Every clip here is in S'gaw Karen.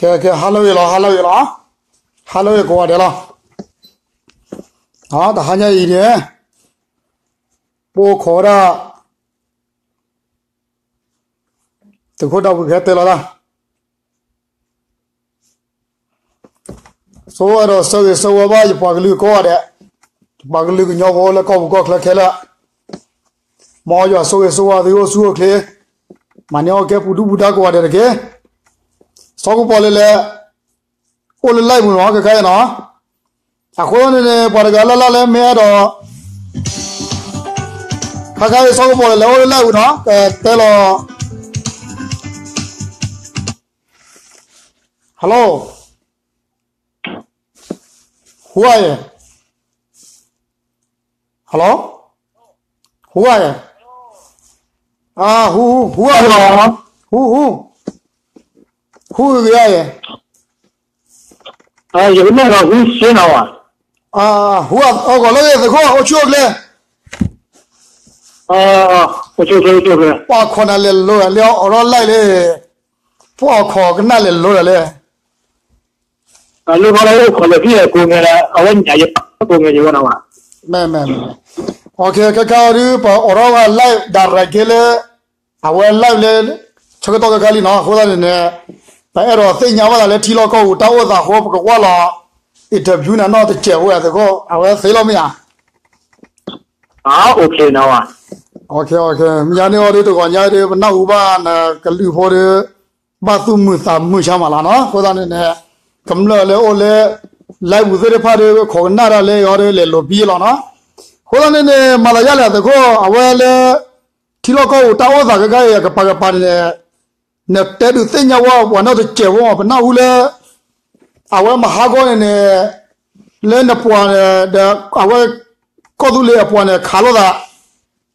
ကဲ ကဲ ဟါလၢအဂ့ၤလီၤ ဟါလၢအဂ့ၤလီၤ ဟါလၢအဂ့ၤကိးဂၤဒဲးလီၤ. တဟါညါအံၤန့ၣ် ပအိၣ်ခိးဝဲဒၣ် သုးခိၣ်ဒၢပူၤကဟဲတဲလီၤတၢ် ဆိၣ်ဂ့ၤဒီးဆၢဂ့ၤဆၢဝါဘၣ်ယပှၤကလုာ်ကိးဂၤဒဲး, ယပှၤကလုာ်ကညီဖိလၢကီၢ်ပူၤကီၢ်ချၢခဲလၢာ်, မ်ယွၤဆိၣ်ဂ့ၤဆိၣ်ဝါသုအိၣ်ဆူၣ်အိၣ်ချ့, မၤန့ၢ်အီၣ်ကဲပူၤဒူပူၤဒါကိးဂၤဒဲးတက့ၢ်. စီၤကပီၤလဲၣ်လဲၣ်, အိၣ်လၢ live ပူၤနီၤ ခဲခါအံၤနီၤ, အဃိသတးန့ၣ်န့ၣ် ပှၤတဂၤလၢ်လၢ်လၢမ့ၢ်အဲၣ်ဒိး ခါခါအံၤ စီၤကပီၤလဲၣ်လဲၣ် အိၣ်လၢ live ပူၤနီၤ ကတဲလီၤ Hello, who are you? Hello, who are you? Ah, who, who, who are you? Hello. Who, who, who are you? ယကနၣ်ဒီး who စ့နီၤဝဲ, အဂီၢ်လၢဂ့ၤ သုးခိၣ် အိၣ်ဆူၣ်အိၣ်ချ့, အိၣ်ဆူၣ်အိၣ်ချ့, ပှၤခိးနၤလဲၤလိၤလၢအီၤ လၢအီၤ live လၢ, ပှၤခိးကနၣ်လဲၤလိၤလၢလဲၣ် လၢဖီလၢအိၣ်ခိးလဲၤဖံၣ်ကိးဂၤဒဲး အဝဲညါယပာ်ကိးဂၤဒဲးဝဲနီၤဝဲ, ခဲခါအံၤဒုး ပအိးထီၣ်ဝဲ live direct က့ၤလၢ အဝဲ live လၢ ဆၢကတီၢ်ခဲခါလံနီၤ, အဃိသတးန့ၣ်န့ၣ် ပအဲၣ်ဒိးသ့ၣ်ညါဘၣ်သးလၢထံလီၢ်ကီၢ်ပူၤတၢ်အိၣ်သးအဃိ ပကကွၢ်လီၤ interview နၤနီၢ်တစဲးဖိ သုးခိၣ် အဝဲသ့လီၤမ့ၢ်ဧါ မ့ၢ်ညါန့ၣ်အီၤဒုး တဂီၤညါဒုး ပနၢ်ဟူဘၣ်နကလုၢ်ဖိဒီး ဘၣ်သူၣ်မုာ်သးမုာ်ဆါမးလီၤနီၤ, အဃိသတးန့ၣ်န့ၣ် ကမျၢၢ်လၢအိၣ်လၢ live ပူၤသ့ၣ်တဖၣ်ဒီး ခိးကနၣ်တၢ်လၢအီၤဒီး လဲၤလိၤဖံလီၤနီၤ, အဃိသတးန့ၣ်န့ၣ် မၤသးဒ်လဲၣ် သုးခိၣ် အဝဲလၢ ထံလီၢ်ကီၢ်ပူၤတၢ်အိၣ်သးခဲခါအံၤ အကပၤကပၤန့ၣ်န့ၣ် နတဲဒုးသ့ၣ်ညါဝဲပှၤနီၢ်တစဲးဖိ ပနၢ်ဟူလၢ အဝဲမဟါဂီၢ်န့ၣ်န့ၣ် လၢနပှၤဒီး အဝဲ ကီၢ်သူလ့ၤအပှၤန့ၣ် ခးလိာ်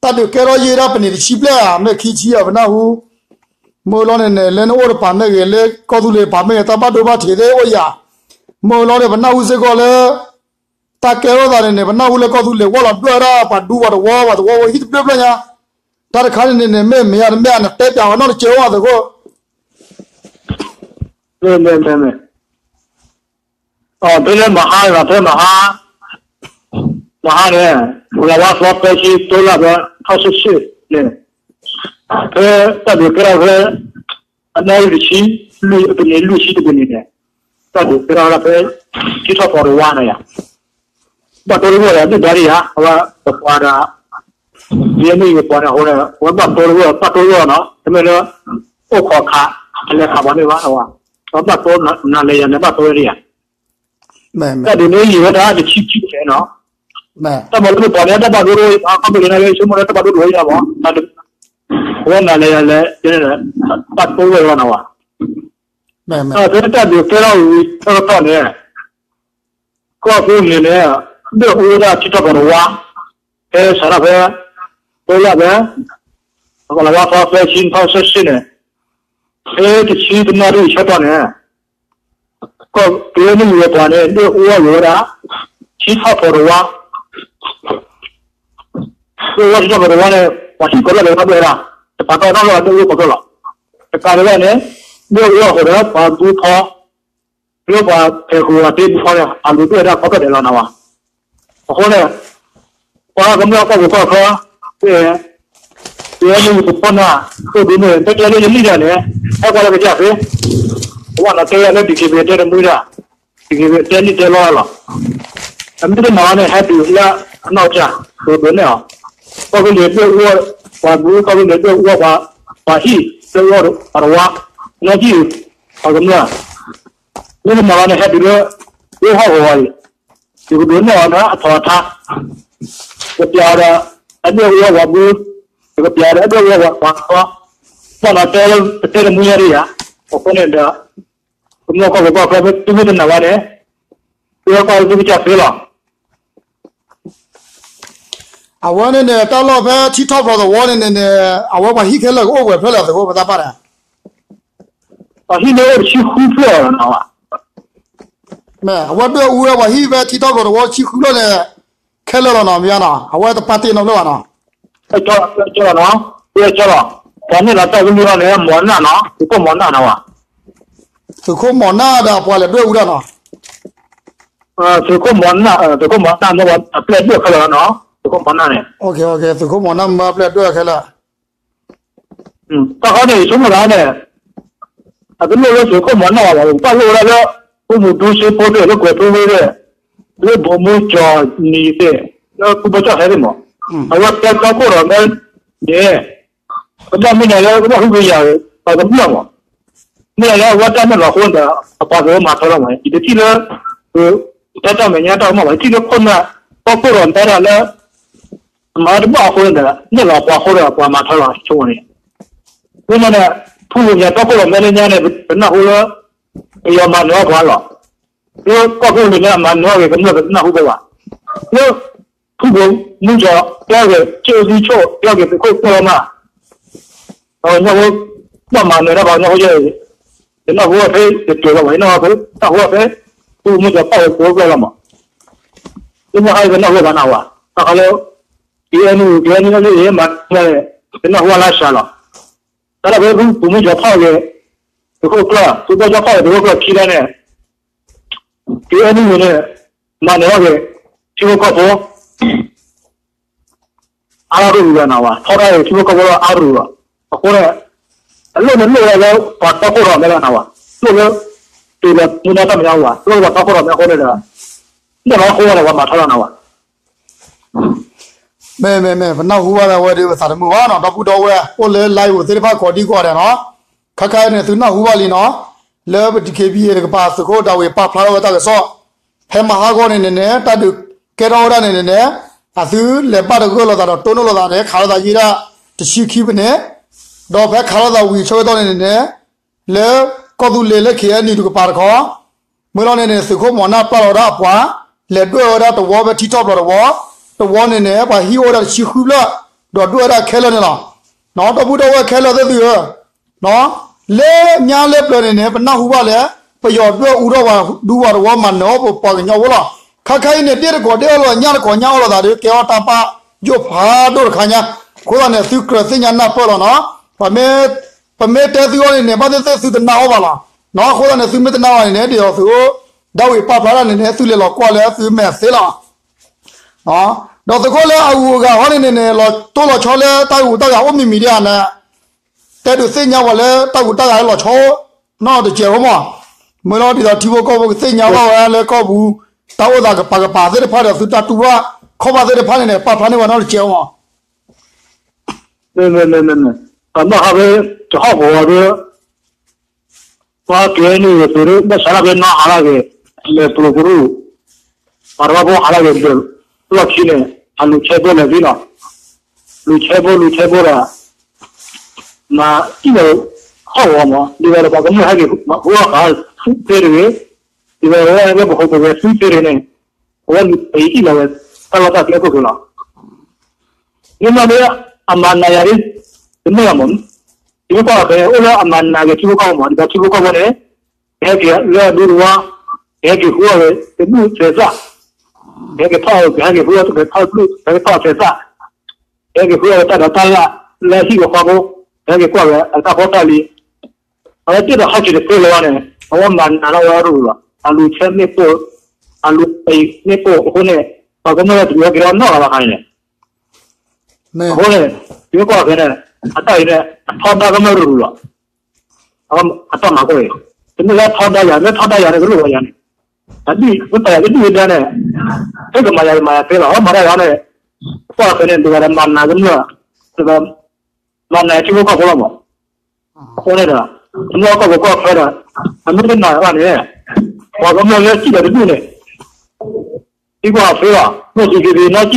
သး တၢ်ဒုးကဲထီၣ်ယဲၢ်ဒၣ်ပနံာ်တဆံဘျဲၣ်ဧါ မ့ၢ်ခံဆံဧါ ပနၢ်ဟူ, မ့ၢ်လီၤန့ၣ်န့ၣ် လၢနအိၣ်တပၤမ့ၢ်ဂ့ၤ လၢကီၢ်သူလ့ၤတပၤမ့ၢ်ဂ့ၤ တၢ်ဘၣ်ဒိဘၣ်ထံးသ့ၣ်အိၣ်ယၤ, မ့ၢ်လီၤန့ၣ် ပနၢ်ဟူစ့ၢ်ကီးလၢ တၢ်ကဲထီၣ်သးန့ၣ်န့ၣ် ပနၢ်ဟူလၢကီၢ်သူလ့ၤဝဲလီၤဒွဲၣ်ဒၣ် ပှၤဒူပှၤသဝီ ပှၤသဝီဖိဟံၣ်တဘျၢၣ်ဘျၢၣ်ညါ, တၢ်တခါန့ၣ်န့ၣ်န့ၣ် မ့ၢ်မ့ၢ်ဧါတမ့ၢ်ဧါ နတဲပျးဝဲနီၢ်တစဲးဖိ သုးခိၣ် မ့ၢ် မ့ၢ် မ့ၢ် မ့ၢ်, ဖဲလၢမဟါန့ၣ်လီၤ ဖဲမဟါ, မဟါန့ၣ် ပှၤလၤဝါသီသၢဆံ တိလၢ်ဖဲ ထီၣ်ဆံးဆံးန့ၣ်, ဖဲတၢ်ဒုးကဲထီၣ်ဖဲ အနၣ်ရံၣ်တဆံ လွံၢ် တပနံး လွံၢ်ဆံတပနံးန့ၣ်, တၢ်ဒုးကဲထီၣ်ဖဲ ထံထီၣ်ဖီတဝါန့ၣ်ယါ ဘၣ်တိတဂီၢ်ဒီး ဒုၣ်ဒါဒံးယါ အဝဲပပှၤဒီး ယဲမ့ၢ်ယပှၤန့ၣ်အဃိန့ၣ် အဝဲဘၣ်တိတဂီၢ် ဘၣ်တိတဂီၢ်နီၤ တမ့ၢ်လၢ အိၣ်ခိးခး အလဲၤခးပှၤန့ၣ်ဘၣ် အဝဲဘၣ်တိနၤလဲၤယၤန့ၣ် ဘၣ်တိဝဲဒံးယါ တၢ်ဒုးန့ၣ်ယံာ်ဝဲဒၣ်တဆံခံဖျဲးနီၤ တၢ်မၤလၢပပှၤန့ၣ် တၢ်ဘၣ်ဒိတအိၣ် ခီဖျိလၢနဆိကမိၣ်လၢတၢ်ဘၣ်ဒိတအိၣ်ယါဘၣ် အဝဲနၤလဲၤယၤလဲၤ ဘၣ်တိဝဲဒၣ်နီၤဝဲ ဖဲတၢ်ဒုးကဲထီၣ်ဝံၤဆၢကတီၢ်န့ၣ် ကီၢ်သူလ့ၤန့ၣ် ဒွဲၣ်အူဝဲဒၣ်ထံထီၣ်ဖီတဝါ ဖဲစးထီၣ်ဖဲ တိလၢ်ဖဲ ပှၤလၤဝါသီသၢဆံ ထီၣ်ဆံးဆံးန့ၣ် ဖဲတဆံတနၣ်ရံၣ်ဆၢကတီၢ်န့ၣ် ကီၢ်က့ၤန့ၣ်ယံာ်ဝဲပှၤန့ၣ် ဒွဲၣ်အူဝဲဝဲဒၣ် ထံထီၣ်ဖီတဝါ ဒွဲၣ်အူဝဲထံထီၣ်ဖီတဝါန့ၣ် ပှၤဟံၣ်ကိးဖျၢၣ်လဲၤဝဲဒၣ် တပာ်တီၢ်နီတဘျီဒွဲၣ်အူဝဲကိးဖျၢၣ်လီၤ တကးဒံးဘၣ်န့ၣ် ဒွဲၣ်အူအဃိဒီး ပှၤဘုဖီ လၢပှၤဖဲးဃုာ်အီၤသ့ဘုဖီန့ၣ် အလိၤဒွဲၣ်ဒၣ်ကိးဖျၢၣ်ဒဲးလီၤနၤဝဲ အဃိန့ၣ် ပှၤကမျၢၢ်ကီၢ်ပူၤကီၢ်ချၢ ကဲ ကဲမ့ၢ်ယပဖီနၤ ဃုာ်ဒုးန့ၣ် တဲကျဲလၢယလံၣ်ဒၣ်န့ၣ် ဟဲကွၢ်လၢကစၢ်သ့ ပဝဲနၤတဲလၢ ဒံက့ဘ့ၣ် တဲတမုာ်ဒၣ် ဒံက့ဘ့ၣ် တဲလံၣ်တဲလီလီၤ အမ့ၢ်တနာ်ဝဲန့ၣ် ဟဲဒုးလၢအနီၢ်ကစၢ် ဃုာ်ဒုးန့ၢ်အီၤ ကီၢ်သူလ့ၤဒွဲၣ်အူအီၤ ပှၤဘု ကီၢ်သူလ့ၤဒွဲၣ်အူအီၤ ပှၤဟံၣ် ဒွဲၣ်အူအီၤ ပှၤတဝါ နီၢ်ကံၣ် ပှၤကမျၢၢ် မ့ၢ်တနာ်ဝဲန့ၣ် ဟဲဒုးလၢ ဒိဟီၣ်ကဝီၤအံၤ ယကဒုးန့ၢ်အီၤလၢအထီၣ်အထါ ကပျးဒီး အဒွဲၣ်အူအီၤပှၤဘု ကပျးဒီးအဒွဲၣ်အူအီၤပှၤသီ ဘၣ်နၤတဲလၢပတဲတမုာ်ညါဒံးယါ အဃိန့ၣ်ဒီး ကမျၢၢ်ကီၢ်ပူၤကီၢ်ချၢ သုမ့ၢ်တနာ်ဝဲန့ၣ် သုဝဲကွၢ်သုကစၢ်သ့လီၤ အဝဲန့ၣ်န့ၣ် တၢ်လီၢ်ဖဲထံထီၣ်ဖီတဝါန့ၣ်န့ၣ်န့ၣ် အဝဲပှၤဟံၣ်ခဲလၢာ်ကအိၣ်ပှဲၤဖျၢၣ်လဲၣ် သုးခိၣ် ပသးပၢ်န့ၣ် ပှၤဟံၣ်န့ၣ်အိၣ်တဆံဃုဖျၢၣ်လီၤနၤဝဲ မ့ၢ် အဝဲဒွဲၣ်အူဝဲပှၤဟံၣ်ဖဲထံထီၣ်ဖီတဝါတဆံဃုဖျၢၣ်န့ၣ် ခဲလၢာ်လီၤနီၤ မ့ၢ်ဧါနီၤ အဝဲတပာ်တ့ၢ်နီတဖျၢၣ်ဘၣ်နီၤ ကၠီလီၤနီၤ ကၠီလီၤ ပှၤန့ၢ်လီၤတၢ်ကလုၢ်လီၤန့ၣ် မီၤနၢ်နီၤ သုးခိၣ်မီၤနၢ်နီၤဝဲ သုးခိၣ်မီၤနၢ်ဒီးအပှၤလဲၤဒွဲၣ်အူဒၣ်နီၤ. သုးခိၣ်မီၤနၢ်, သုးခိၣ်မီၤနၢ်မ့ၢ်အပျဲၢ်ဒွဲၣ်ခဲလၢာ်နီၤ, သုးခိၣ်မီၤနၢ်န့ၣ်, သုးခိၣ်မီၤနၢ်မ့ၢ်အပျဲၢ်ဒွဲၣ်ခဲလၢာ်. တၢ်ခါန့ၣ် ယဆိကမိၣ်သးန့ၣ်, အတလိၣ်လၢသုးခိၣ်မီၤနၢ်ဘၣ်, ပဘၣ်လိၣ်ဝဲဒၣ်လၢ အိၣ်မူဒူစ့ဖိသ့ၣ် လၢကွဲၤထူဝ့သ့ၣ်, လၢဘိးမူကၠီၤနံၤသ့ၣ်, လၢကူဘၢကၠီၣ်ဟဲသ့ၣ်မး, အဝဲတဲတီခိၣ်ရိၣ်မဲန့ၣ် ကဘၣ်မ့ၢ်န့ၣ်လၢ ကဘၣ်ဟူးဂ့ၤယၤ ပှၤကမျၢၢ်မး, မ့ၢ်န့ၣ်လၢအဝဲတၢ်နဲၣ်လီၤအဃိန့ၣ်ဒီး အပှၤကမၤထၢလီၤမး, ယတထံၣ်လၢ ဖဲတၢ်မဲာ်ညါတၢ်ကမၣ်ဘၣ်, ယထံၣ်လၢခိၣ်နၢ် တီခိၣ်ရိၣ်မဲဒၣ်လၢ အမၤတဘၣ်အဃိန့ၣ်ဒီး နဲၣ်လီၤပှၤအဃိဒီးပှၤမၤထၢလီၤဆိန့ၣ်, မ့ၢ်န့ၣ် ဖုဂုၤညါတီခိၣ်ရိၣ်မဲလၢညါန့ၣ် ပနၢ်ဟူလၢ ပယီၤမၤနၢၤအီၣ်ပှၤလီၤ, လၢကီၢ်ခိၣ်လၢညါမၤနၢၤအီၣ်ဂ့ၤ ကမျၢၢ်ပတနၢ်ဟူဘၣ်ဘၣ်, လၢ ဖုဘိးမူကၠီၤ ကဲဂ့ၤ ကၠိၣ်သံဆိၣ် ကဲဂ့ၤ သုးခိၣ်ကၠီလီၤမး, ပှၤကညီဖိ ဘၣ်မၤနၢၤတၢ်ပှၤကညီဖိယဲၢ်, ယနၢ်ဟူဝဲဖဲယကၠိၤလီၤမး, ယနၢ်ဟူဝဲဖဲ ဖုဘိးမူကၠီၤပာ်ဝဲကၠိကျၢၢ်လီၤမး, လၢညါခါယတနၢ်ဟူဘၣ်နၤဝဲ, တၢ်ခါလၢ က့ၤအဲၣ်နုၣ် က့ၤအဲၣ်နုၣ်လၢလၢယမၤနၢၤ ယနၢ်ဟူဝဲလၢစှၤလီၤ, တၢ်လၢဖဲဖုဘိးမူကၠီၤဖီၣ်ဂ့ၤ သုးခိၣ်ကျၢၢ် သုးခိၣ်ကၠီဖီၣ်ဂ့ၤ သုးခိၣ်ကျၢၢ်ခံလၢန့ၣ် က့ၤအဲၣ်နုၣ်န့ၣ် မၤနၢၤအီၣ်ဂ့ၤ ထံဖိကီၢ်ဖိ အါရူၢ်လီၤနၤဝဲ, ထီဒါဂ့ၤ ထံဖိကီၢ်ဖိလၢအါရူၢ်လီၤ, အဃိန့ၣ် အလိၣ်န့ၣ်လိၣ်ဝဲဒၣ်လၢ ပှၤတီခိၣ်ရိၣ်မဲလီၤနၤဝဲ, လိၣ်လၢ တုၤလၢမူဒါတၢ်မဲာ်ညါဝဲ, လိၣ်လၢပှၤတီခိၣ်ရိၣ်မဲအဃိန့ၣ်ဒီး နဲၣ်လီၤအဃိန့ၣ် ပှၤမၤထီလီၤနၤဝဲ မ့မ့မ့ၢ် ပနၢ်ဟူဘၣ်ဒၣ်ဝဲဒီး ပသးတမုာ်ဘၣ်နီၤ, ဒီပုၢ်ဒီဝဲၢ် အိၣ်လၢ live သ့ၣ်တဖၣ်ကိးဒံကိးဂၤဒဲးနီၤ, ခါခါအံၤန့ၣ် သုနၢ်ဟူဘၣ်လံနီၤ, လၢပ ဒီက့ဘံအ့ တကပၤ သုးခိၣ်ဒၤဝံးပာ်ဖျါထီၣ်ဝဲတၢ်ကစီၣ်, ဖဲမဟါဂီၤန့ၣ်န့ၣ်န့ၣ် တၢ်ဒုးကဲထီၣ်ဝဲဒၣ်န့ၣ်န့ၣ်န့ၣ် အသုလဲၤဘၣ်တဂၢၢ်လိာ်သးဒီးတိၢ်နီၣ်လိာ်သးန့ၣ် ခးလိာ်သးယံာ်ဒၣ်တဆံခံဖဲန့ၣ်, ဒီးဖဲခးလိာ်သးဝံၤဆၢကတီၢ်န့ၣ်န့ၣ်န့ၣ် လၢကီၢ်သူလ့ၤလၢ ခ့ၣ်အဲၣ်ယူၣ် တကပၤတခီ မ့ၢ်လီၤန့ၣ်န့ၣ် သုးခိၣ်မီၤနၢ်ပျၢ်လီၤဝဲဒၣ်အပှၤ လဲၤဒွဲၣ်ဝဲဒၣ်တဝီဖဲထံထီၣ်ပျီတဝီ, တဝီန့ၣ်န့ၣ် ပှၤဟံၣ်အိၣ်ဝဲဒၣ်တဆံဃုဖျၢၣ်, ဒီးဒွဲၣ်ဝဲဒၣ်ခဲလၢာ်န့ၣ်လီၤ. ဒီပုၢ်ဒီဝဲၢ်ခဲလၢာ်သ့ၣ်သုဧၢ, လၢညါလၢပျၢၤန့ၣ်န့ၣ် ပနၢ်ဟူဘၣ်လၢ ပယီၤဒွဲၣ်အူထီၣ်ပှၤဒူပှၤတဝီမၤနၢၤအီၣ်ပပှၤကညီဖိလီၤ. ခါခါအံၤန့ၣ် ဒ့ၣ်တကိးဒ့ၣ်အီၣ်လိာ်သး ညၣ်တကိးညၣ်အီၣ်လိာ်သးဒီး ကဲထီၣ်တၢ်ဘၣ်ယိၣ်ဖးဒိၣ်တခါညါ, အဃိသတးန့ၣ် သုကြၢးသ့ၣ်ညါနၢ်ပၢၢ်လီၤနီၤ. ပမ့ၢ်တဲသုအီၤန့ၣ်န့ၣ် ဘၣ်သ့ၣ်သ့ၣ်သုတနၢ်ဟူဘၣ်လီၤ. အဃိသတးန့ၣ် သုမ့ၢ်တနၢ်ဟူဘၣ်န့ၣ်န့ၣ် ဒ်သိးသု ဒၤဝံးပာ်ဖျါတၢ်န့ၣ်န့ၣ် သုလဲၤလီၤကွၢ်လၢသုမဲာ်သ့လီၤ. ဒီးသုးခိၣ်လၢအဂုၤအဂၤဟီန့ၣ်န့ၣ်န့ၣ် လီၤတိၢ်လီၤဆီလၢတၢ်ဂုၤတၢ်ဂၤအိၣ်မံၤမံၤဒ်ဧါန့ၣ် တဲဒုးသ့ၣ်ညါပှၤလၢတၢ်ဂုၤတၢ်ဂၤလၢလီၤဆီနီတစဲးဖိမး, မ့ၢ်လီၤဒ်သိးထံဖိကီၢ်ဖိကသ့ၣ်ညါဘၣ်ဝဲလၢကီၢ်ပူၤ တၢ်အိၣ်သးကပၤကပၤသ့ၣ်တဖၣ်ဒီးသုတၢ်တူၢ်ဘၣ်ခီၣ်ဘၣ်သ့ၣ်တဖၣ်န့ၣ်န့ၣ် ပာ်ဖျါန့ၢ်ပှၤနီတစဲးဖိမး. မ့မ့ၢ် ပမ့ၢ်ဟးဖဲတဟီၣ်ကဝီၤဒီး ပှၤကဲန့ၣ်ဂ့ၤ သုးရ့ၣ်ဘၣ်ဆၣ်လၢဖဲနီၢ်ဟးလၢဂ့ၤ လဲၤပျိၤကရူၢ် ပှၤတဘၣ်ဖိဟးလၢဂ့ၤ လၢလီၢ်ခံန့ၣ် အလူၤဆဲဘိလဲၤသ့လီၤ. လူၤဆဲဘိ လူၤဆဲဘိဒီး မၤအံၣ်လီၤဟီၣ်ကဝီၤမး ဒ်သိးဒီးပှၤကမျၢၢ်ဟဲက့ၤဟူအီၣ်ဃာ်ဆူသ့တဂ့ၤ, ဒ်သိးဝဲလၢပဃိပဂဲၤဆူသ့တဂ့ၤန့ၣ် အဝဲလူၤအံၣ်လီၤဝဲ တၢ်လီၢ်တၢ်ကျဲခိၣ်ကျဲလီၤ. မ့ၢ်မ့ၢ်လၢအမၤနးယၤဒ် တမ့ၢ်လီၤမး, ထံဖိကီၢ်ဖိဖဲန့ၣ် အိၣ်လၢအမၤနးက့ၤထံဖိကီၢ်ဖိမး ဒ်သိးထံဖိကီၢ်ဖိန့ၣ် ကဟဲက့ၤလၢအဒူတဝီ, ကဟဲက့ၤဃုအီၣ်ဝဲတဘျုးသဲးစၢ်, ကဟဲက့ၤထီၣ် ကဟဲက့ၤဃုအီၣ် ကဟဲက့ၤထီၣ်သဲးစၢ်, ကဟဲက့ၤဃုအီၣ်ဝဲတၢ်ဒီးတၢ်လၢ် လၢဟံၣ်ဝဲဃီဖိ, ကဟဲက့ၤကွၢ်ဝဲအတၢ်ဖိတၢ်လံၤ, အဝဲသ့ၣ်ဒီးဟဲက့ၤတသ့လၢၤဘၣ်န့ၣ် အဝဲမၤနးထီၣ်ဝဲအရူၢ်လီၤ. အလူၤဆဲမ့ၣ်ပိၢ်, အလူၤအံၤမ့ၣ်ပိၢ်အဃိန့ၣ် ပှၤကမျၢၢ်တက့ၤက့ၤထီၣ်နီၢ်ဂၤလီၤခါန့ၣ် အဃိန့ၣ် ယကွၢ်ဖဲန့ၣ် အတၢ်အံၤန့ၣ် အထီဒါကမျၢၢ်ရူၢ်ရူၢ်လီၤ. အတၢ်မၤကွၢ်အံၤ တမ့ၢ်လၢထီဒါယၤ မ့ၢ်ထီဒါယၤန့ၣ် ကရူၢ်ဂီၤယၤန့ၣ် အဒ်ပတၢ်ယၤကဒုၣ်ကဒါန့ၣ် ဟဲကမၤယၤကမၤယၤသ့လီၤ. မၤတၢ်ယၤန့ၣ် ကွၢ်ဖဲန့ၣ် တဂၤဒီးမၤနးကမျၢၢ် မၤနးထံဖိကီၢ်ဖိလီၤမး. အဃိန့ၣ်ဒီး ကမျၢၢ်ကီၢ်ဖိကီၢ်ချၢဒီး အမ့ၢ်တနာ်ဘၣ်န့ၣ် ပှၤကမျၢၢ်လၢစံၣ်လီၤတဒူၣ်န့ၣ် သံကွၢ်အဖဲလီၤ. မ့ၢ် ဒီက့ဘံၣ် နီၢ်စံၣ်လီၤဟီ, မ့ၢ် ဘံၣ်က့ နီၢ်စံၣ်လီၤဟီ, မ့ၢ်ပယီၤနီၢ်စံၣ်လီၤဟီ, မ့ၢ်ကီၢ်သူလ့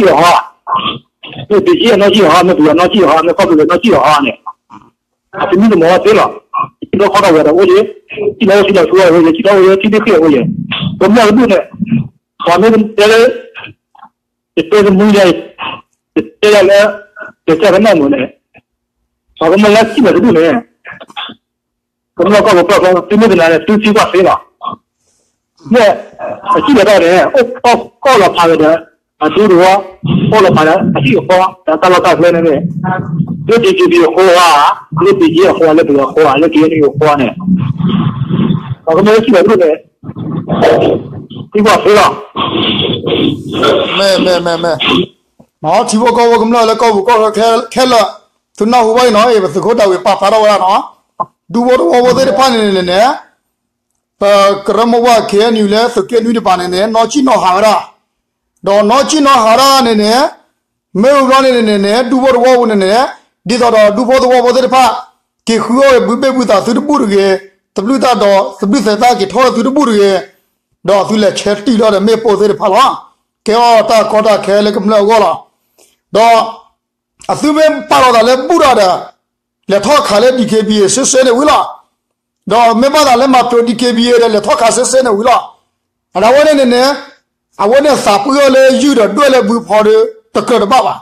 ၤနီၢ်စံၣ်လီၤဟီန့ၣ် အတမံတမီၢ်သ့လီၤ. စံၣ်လီၤခီထီၣ်ဝဲဒီးအိၣ်က့, စံၣ်လီၤအိၣ်စံၣ်လီၤဆိးအိၣ်က့, စံၣ်လီၤအိၣ်က့ ထံဒ့ဃ့ၢ်အိၣ်က့, ကမျၢၢ်တဒူၣ်န့ၣ် ပှၤမ့ၢ်တဲလၢ ယတဲသမူယၤ, ယတဲယၤလၢ ယတဲကနၣ်မုာ်န့ၣ် ပှၤကမျၢၢ်လၢစံၣ်လီၤတဒူၣ်န့ၣ် ကမျၢၢ်ကီၢ်ပူၤကီၢ်ချၢ သုမ့ၢ်တနာ်န့ၣ် သုသံကွၢ်သ့လီၤ. မ့ၢ်အစံၣ်လီၤတၢ်န့ၣ် အိၣ်ကီၢ်လီၤဖးကဒီး အဒူတဝီ, အိၣ်လီၤဖးဒီးအဟံၣ်အဃီ ဒီးတၢ်လီၢ်တၢ်ကျဲန့ၣ်မ့ၢ် လၢ ဒီက့ဘံၣ် အဃိဧါ, လၢ ဘံၣ်က့ အဃိဧါ, လၢပယီၤအဃိဧါ, လၢ က့အဲၣ်ယူၣ် အဃိဧါန့ၣ် ပှၤကမျၢၢ်လၢထံၣ်ဘၣ်ဒိၣ်န့ၣ် သံကွၢ်သ့လီၤ. မ့ၢ် မ့ၢ် မ့ၢ် မ့ၢ်, ထံဖိကီၢ်ဖိကမျၢၢ်လၢကီၢ်ပူၤကီၢ်ချၢခဲလၢာ်, သုနၢ်ဟူဘၣ်အံၤနီၤ, ပသုးခိၣ်ဒၤဝံးပာ်ဖျါထီၣ်ဝဲဒၣ်နီၤ, ဒူဖိသဝီဖိသ့ၣ်တဖၣ်န့ၣ်န့ၣ်န့ၣ် ပကရၢမိၢ်ပှၢ် ခ့ၣ်အဲၣ်ယူၣ် လၢသုးက့နွံတပၤန့ၣ်န့ၣ် နီၢ်ကံၣ်နီၢ်ဟးဝဲဒၣ်, ဒီးနီၢ်ကံၣ်နီၢ်ဟးဒၣ်န့ၣ်န့ၣ် မ့ၢ်ဝံၤဘျီန့ၣ်န့ၣ်န့ၣ် ဒူဖိသဝီဖိန့ၣ်န့ၣ် ဒ်သိးဒီးဒူဖိသဝီဖိသ့ၣ်တဖၣ် က့ၤဃုအီၣ်ဝဲဘုဘ့ၣ်ဘုသးသုတဘူၣ်တဂ့ၤ, သဘျုးတၢ်ဒီးသဘျုးသဲးတၢ်က့ၤထီၣ်လၢသုတဘူၣ်တဂ့ၤ, ဒီးသုလဲၤဆဲးတံၢ်ထီၣ်ဒီးမ့ၣ်ပိၢ်သ့ၣ်တဖၣ်လီၤ. ကဲအီၣ်တၢ်ကီတၢ်ခဲလၢကမျၢၢ်အဂီၢ်လီၤ. ဒီး အသုမ့ၢ်ပာ်လီၤသးလၢဘူၣ်ထီၣ်ဒီး လဲၤထီၣ်ခးလၢ DKBA စ့စ့န့ၣ်ဝံၤလီၤ. ဒီးမ့ၢ်ဘၣ်သးလၢမၤပြိး DKBA ဒီး လဲၤထီၣ်ခးစ့စ့န့ၣ်ဝံၤလီၤ. အဝဲန့ၣ်န့ၣ်န့ၣ် အဝဲန့ၣ်သးပှံၢ်အီၤလၢယုၢ်ဒီးဒွဲၣ်လၢဘုဖီဒီး တကြၢးတဘၣ်ဘၣ်.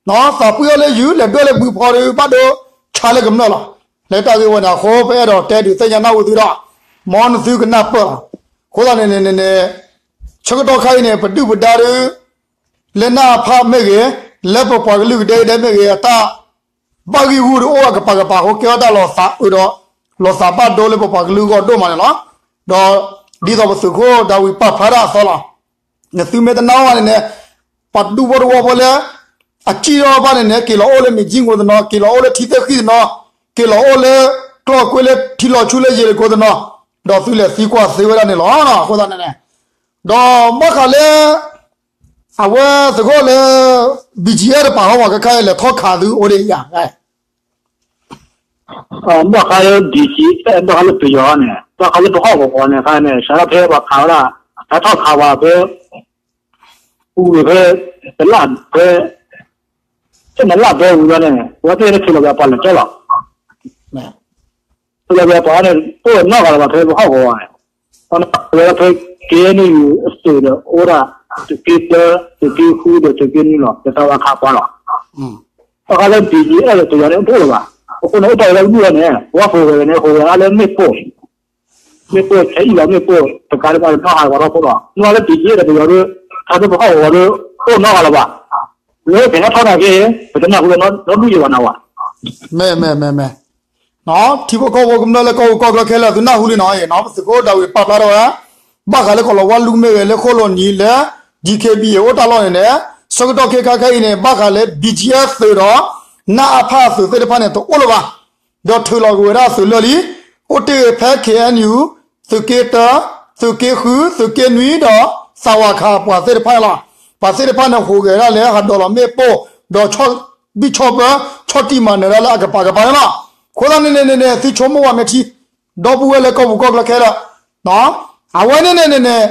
သးပှံၢ်အီၤလၢယုၢ် လဲၤဒွဲၣ်လၢဘုဖီဒီး ဘၣ်ဒိဆါလၢကမျၢၢ်လီၤ. လၢတၢ်ဂ့ၢ်ဝဲန့ၣ်အဃိ ပအဲၣ်ဒိးတဲဒုးသ့ၣ်ညါနၢ်ဟူသုဒီး မ်နသုကနၢ်ပၢၢ်လီၤ. အဃိသတးန့ၣ်န့ၣ်န့ၣ် ဆၢကတီၢ်ခါအံၤန့ၣ် ပဒုၣ်ပဒါဒီး လၢနအဖၣ်မ့ၢ်ဂ့ၤ, လၢပပှၤကလုာ်ကဒဲကဒဲမ့ၢ်ဂ့ၤ အတၢ်ဘၣ်ဂံၢ်ဂူာ်တအိၣ်အကပၤကပၤအဃိ ကဲထီၣ်တၢ်လီၤသးအုးဒီး လီၤသးဘၣ်ဒိလၢပပှၤကလုာ်အဂီၢ်ဒိၣ်မးန့ၣ်လီၤ. ဒီးဒ်သိးပသုးခိၣ်ဒၤဝံးပာ်ဖျါတၢ်အသီလီၤ. နသုမ့ၢ်တနာ်ဘၣ်န့ၣ်န့ၣ် ပှၤဒူဖိသဝီဖိလၢ အစံၣ်ထီၣ်ဘၣ်န့ၣ်န့ၣ် က့ၤလီၤအိၣ်လၢမ့ၢ်ကၠံၣ်ကိတနီၤ, က့ၤလီၤအိၣ်လၢထံသ့ၣ်ဃံတနီၤ, က့ၤလီၤအိၣ်လၢကျီၢ်ကွ့လၢထံလီၤဆူလၢယ့ၤလကိတနီၤ, ဒီးသုလဲၤသံကွၢ်သ့ဝဲဒၣ်န့ၣ်လီၤ. အဃိသတးန့ၣ်န့ၣ် ဒီးဘၣ်ဃးလၢ အဝဲသကိးလၢ BGF တပာ်ဟီၣ်ဝဲခဲခါအံၤ လဲၤထီၣ်ခးသုအိၣ်ဒံးယၤ, ဘၣ်ဃးလၢ BGF ဘၣ်ဃးလၢပယီၤန့ၣ် ဘၣ်ဃးလၢပဟီၣ်ကဝီၤန့ၣ် ခါန့ၣ် စးထီၣ်ဖဲပှၤခးဝဲဒၣ် အတၢ်ထီၣ်ခးပှၤဖဲ ပူၤဖဲ တလၢ်ဖဲ တနလၢ်ဖဲဝံၤလီၤန့ၣ် ပဝဲသ့ၣ်န့ၣ်ထုးလီၤက့ၤပှၤလၢာ်ကၠီလီၤ. ထုးလီၤက့ၤပှၤန့ၣ် အိၣ်နီတဂၤလၢၤဘၣ်ဖဲပဟီၣ်ကဝီၤန့ၣ် ဝဲဒၣ်ဖဲ KNU အသုးဒီးအိၣ်ဒၣ် သုးက့တၢ သုးက့ဃုဒီးသုးက့နွံလီၤ တၢ်ဝဲခးပှၤလီၤ. ဘၣ်ဃးလၢ BGF ဒီးပယီၤန့ၣ် တအိၣ်လၢၤဘၣ်. အဃိန့ၣ် အိၣ်တ့ၢ်ဝဲဒၣ်ဝံၤလီၤန့ၣ် ပဝဲဟိးဝဲန့ၣ် ဟိးဝဲဒၣ်လၢမ့ၣ်ပိၢ် မ့ၣ်ပိၢ်ဆဲအံၤလီၤ မ့ၣ်ပိၢ်တကးဒံးဘၣ်နီၢ်ဟးဂီၤထီၣ်ဖိလီၤ. မ့ၢ်လၢ BGF ဒီးပယီၤဒီး ခးဖဲပဟီၣ်ကဝီၤဒီး တအိၣ်နီတဂၤလၢၤဘၣ်. လၢကဟဲထီၣ်နာ်က့ ပတနၢ်ဟူလၢၤနီတဒူၣ်ယံၤဘၣ်နၤဝဲ. မ့ၢ် မ့ၢ် မ့ၢ် မ့ၢ် ထံဖိကီၢ်ဖိကမျၢၢ်လၢကီၢ်ပူၤကီၢ်ချၢခဲလၢာ် သုနၢ်ဟူလံနီၤ ပသုးခိၣ်ဒၤဝံးပာ်ဖျါထီၣ်ဝဲ ဘၣ်ဃးလၢကီၢ်လီၤဝါလူမ့ၢ်ဂ့ၤ လၢခိၣ်လိာ်နံၤလၢ DKBA အိၣ်တၢ်လီၢ်န့ၣ်န့ၣ် ဆၢကတီၢ်ခဲခါခဲအံၤန့ၣ် ဘၣ်ဃးလၢ BGF သုးဒီး နအဖသုးသ့ၣ်တဖၣ်န့ၣ် တအိၣ်လၢၤဘၣ်. ဒီးထုးလီၤက့ၤဝဲဒၣ်သုးလၢာ်လံ, အိၣ်တ့ၢ်ဖဲ KNU သုးက့တၢ, သုးက့ဃု, သုးက့နွံဒီး သးဝးခးပှၤသ့ၣ်တဖၣ်န့ၣ်လီၤ. ပှၤသ့ၣ်တဖၣ်န့ၣ် ဟူးဂဲၤဒၣ်လၢဟးဒိးလီၤမ့ၣ်ပိၢ် ဒီးဆီၣ်ဘံၣ်ဆီၣ်ဘၢ ဆီၣ်တံၢ်မၤနၢၤဒၣ်လၢအကပၤကပၤန့ၣ်လီၤ. အဃိသတးန့ၣ်န့ၣ်န့ၣ် သုဆိကမိၣ်ဝဲမ့ၢ်ထံ ဒီပုၢ်ဝဲၢ်လၢကီၢ်ပူၤကီၢ်ချၢခဲလၢာ်, အဝဲန့ၣ်န့ၣ်န့ၣ်န့ၣ်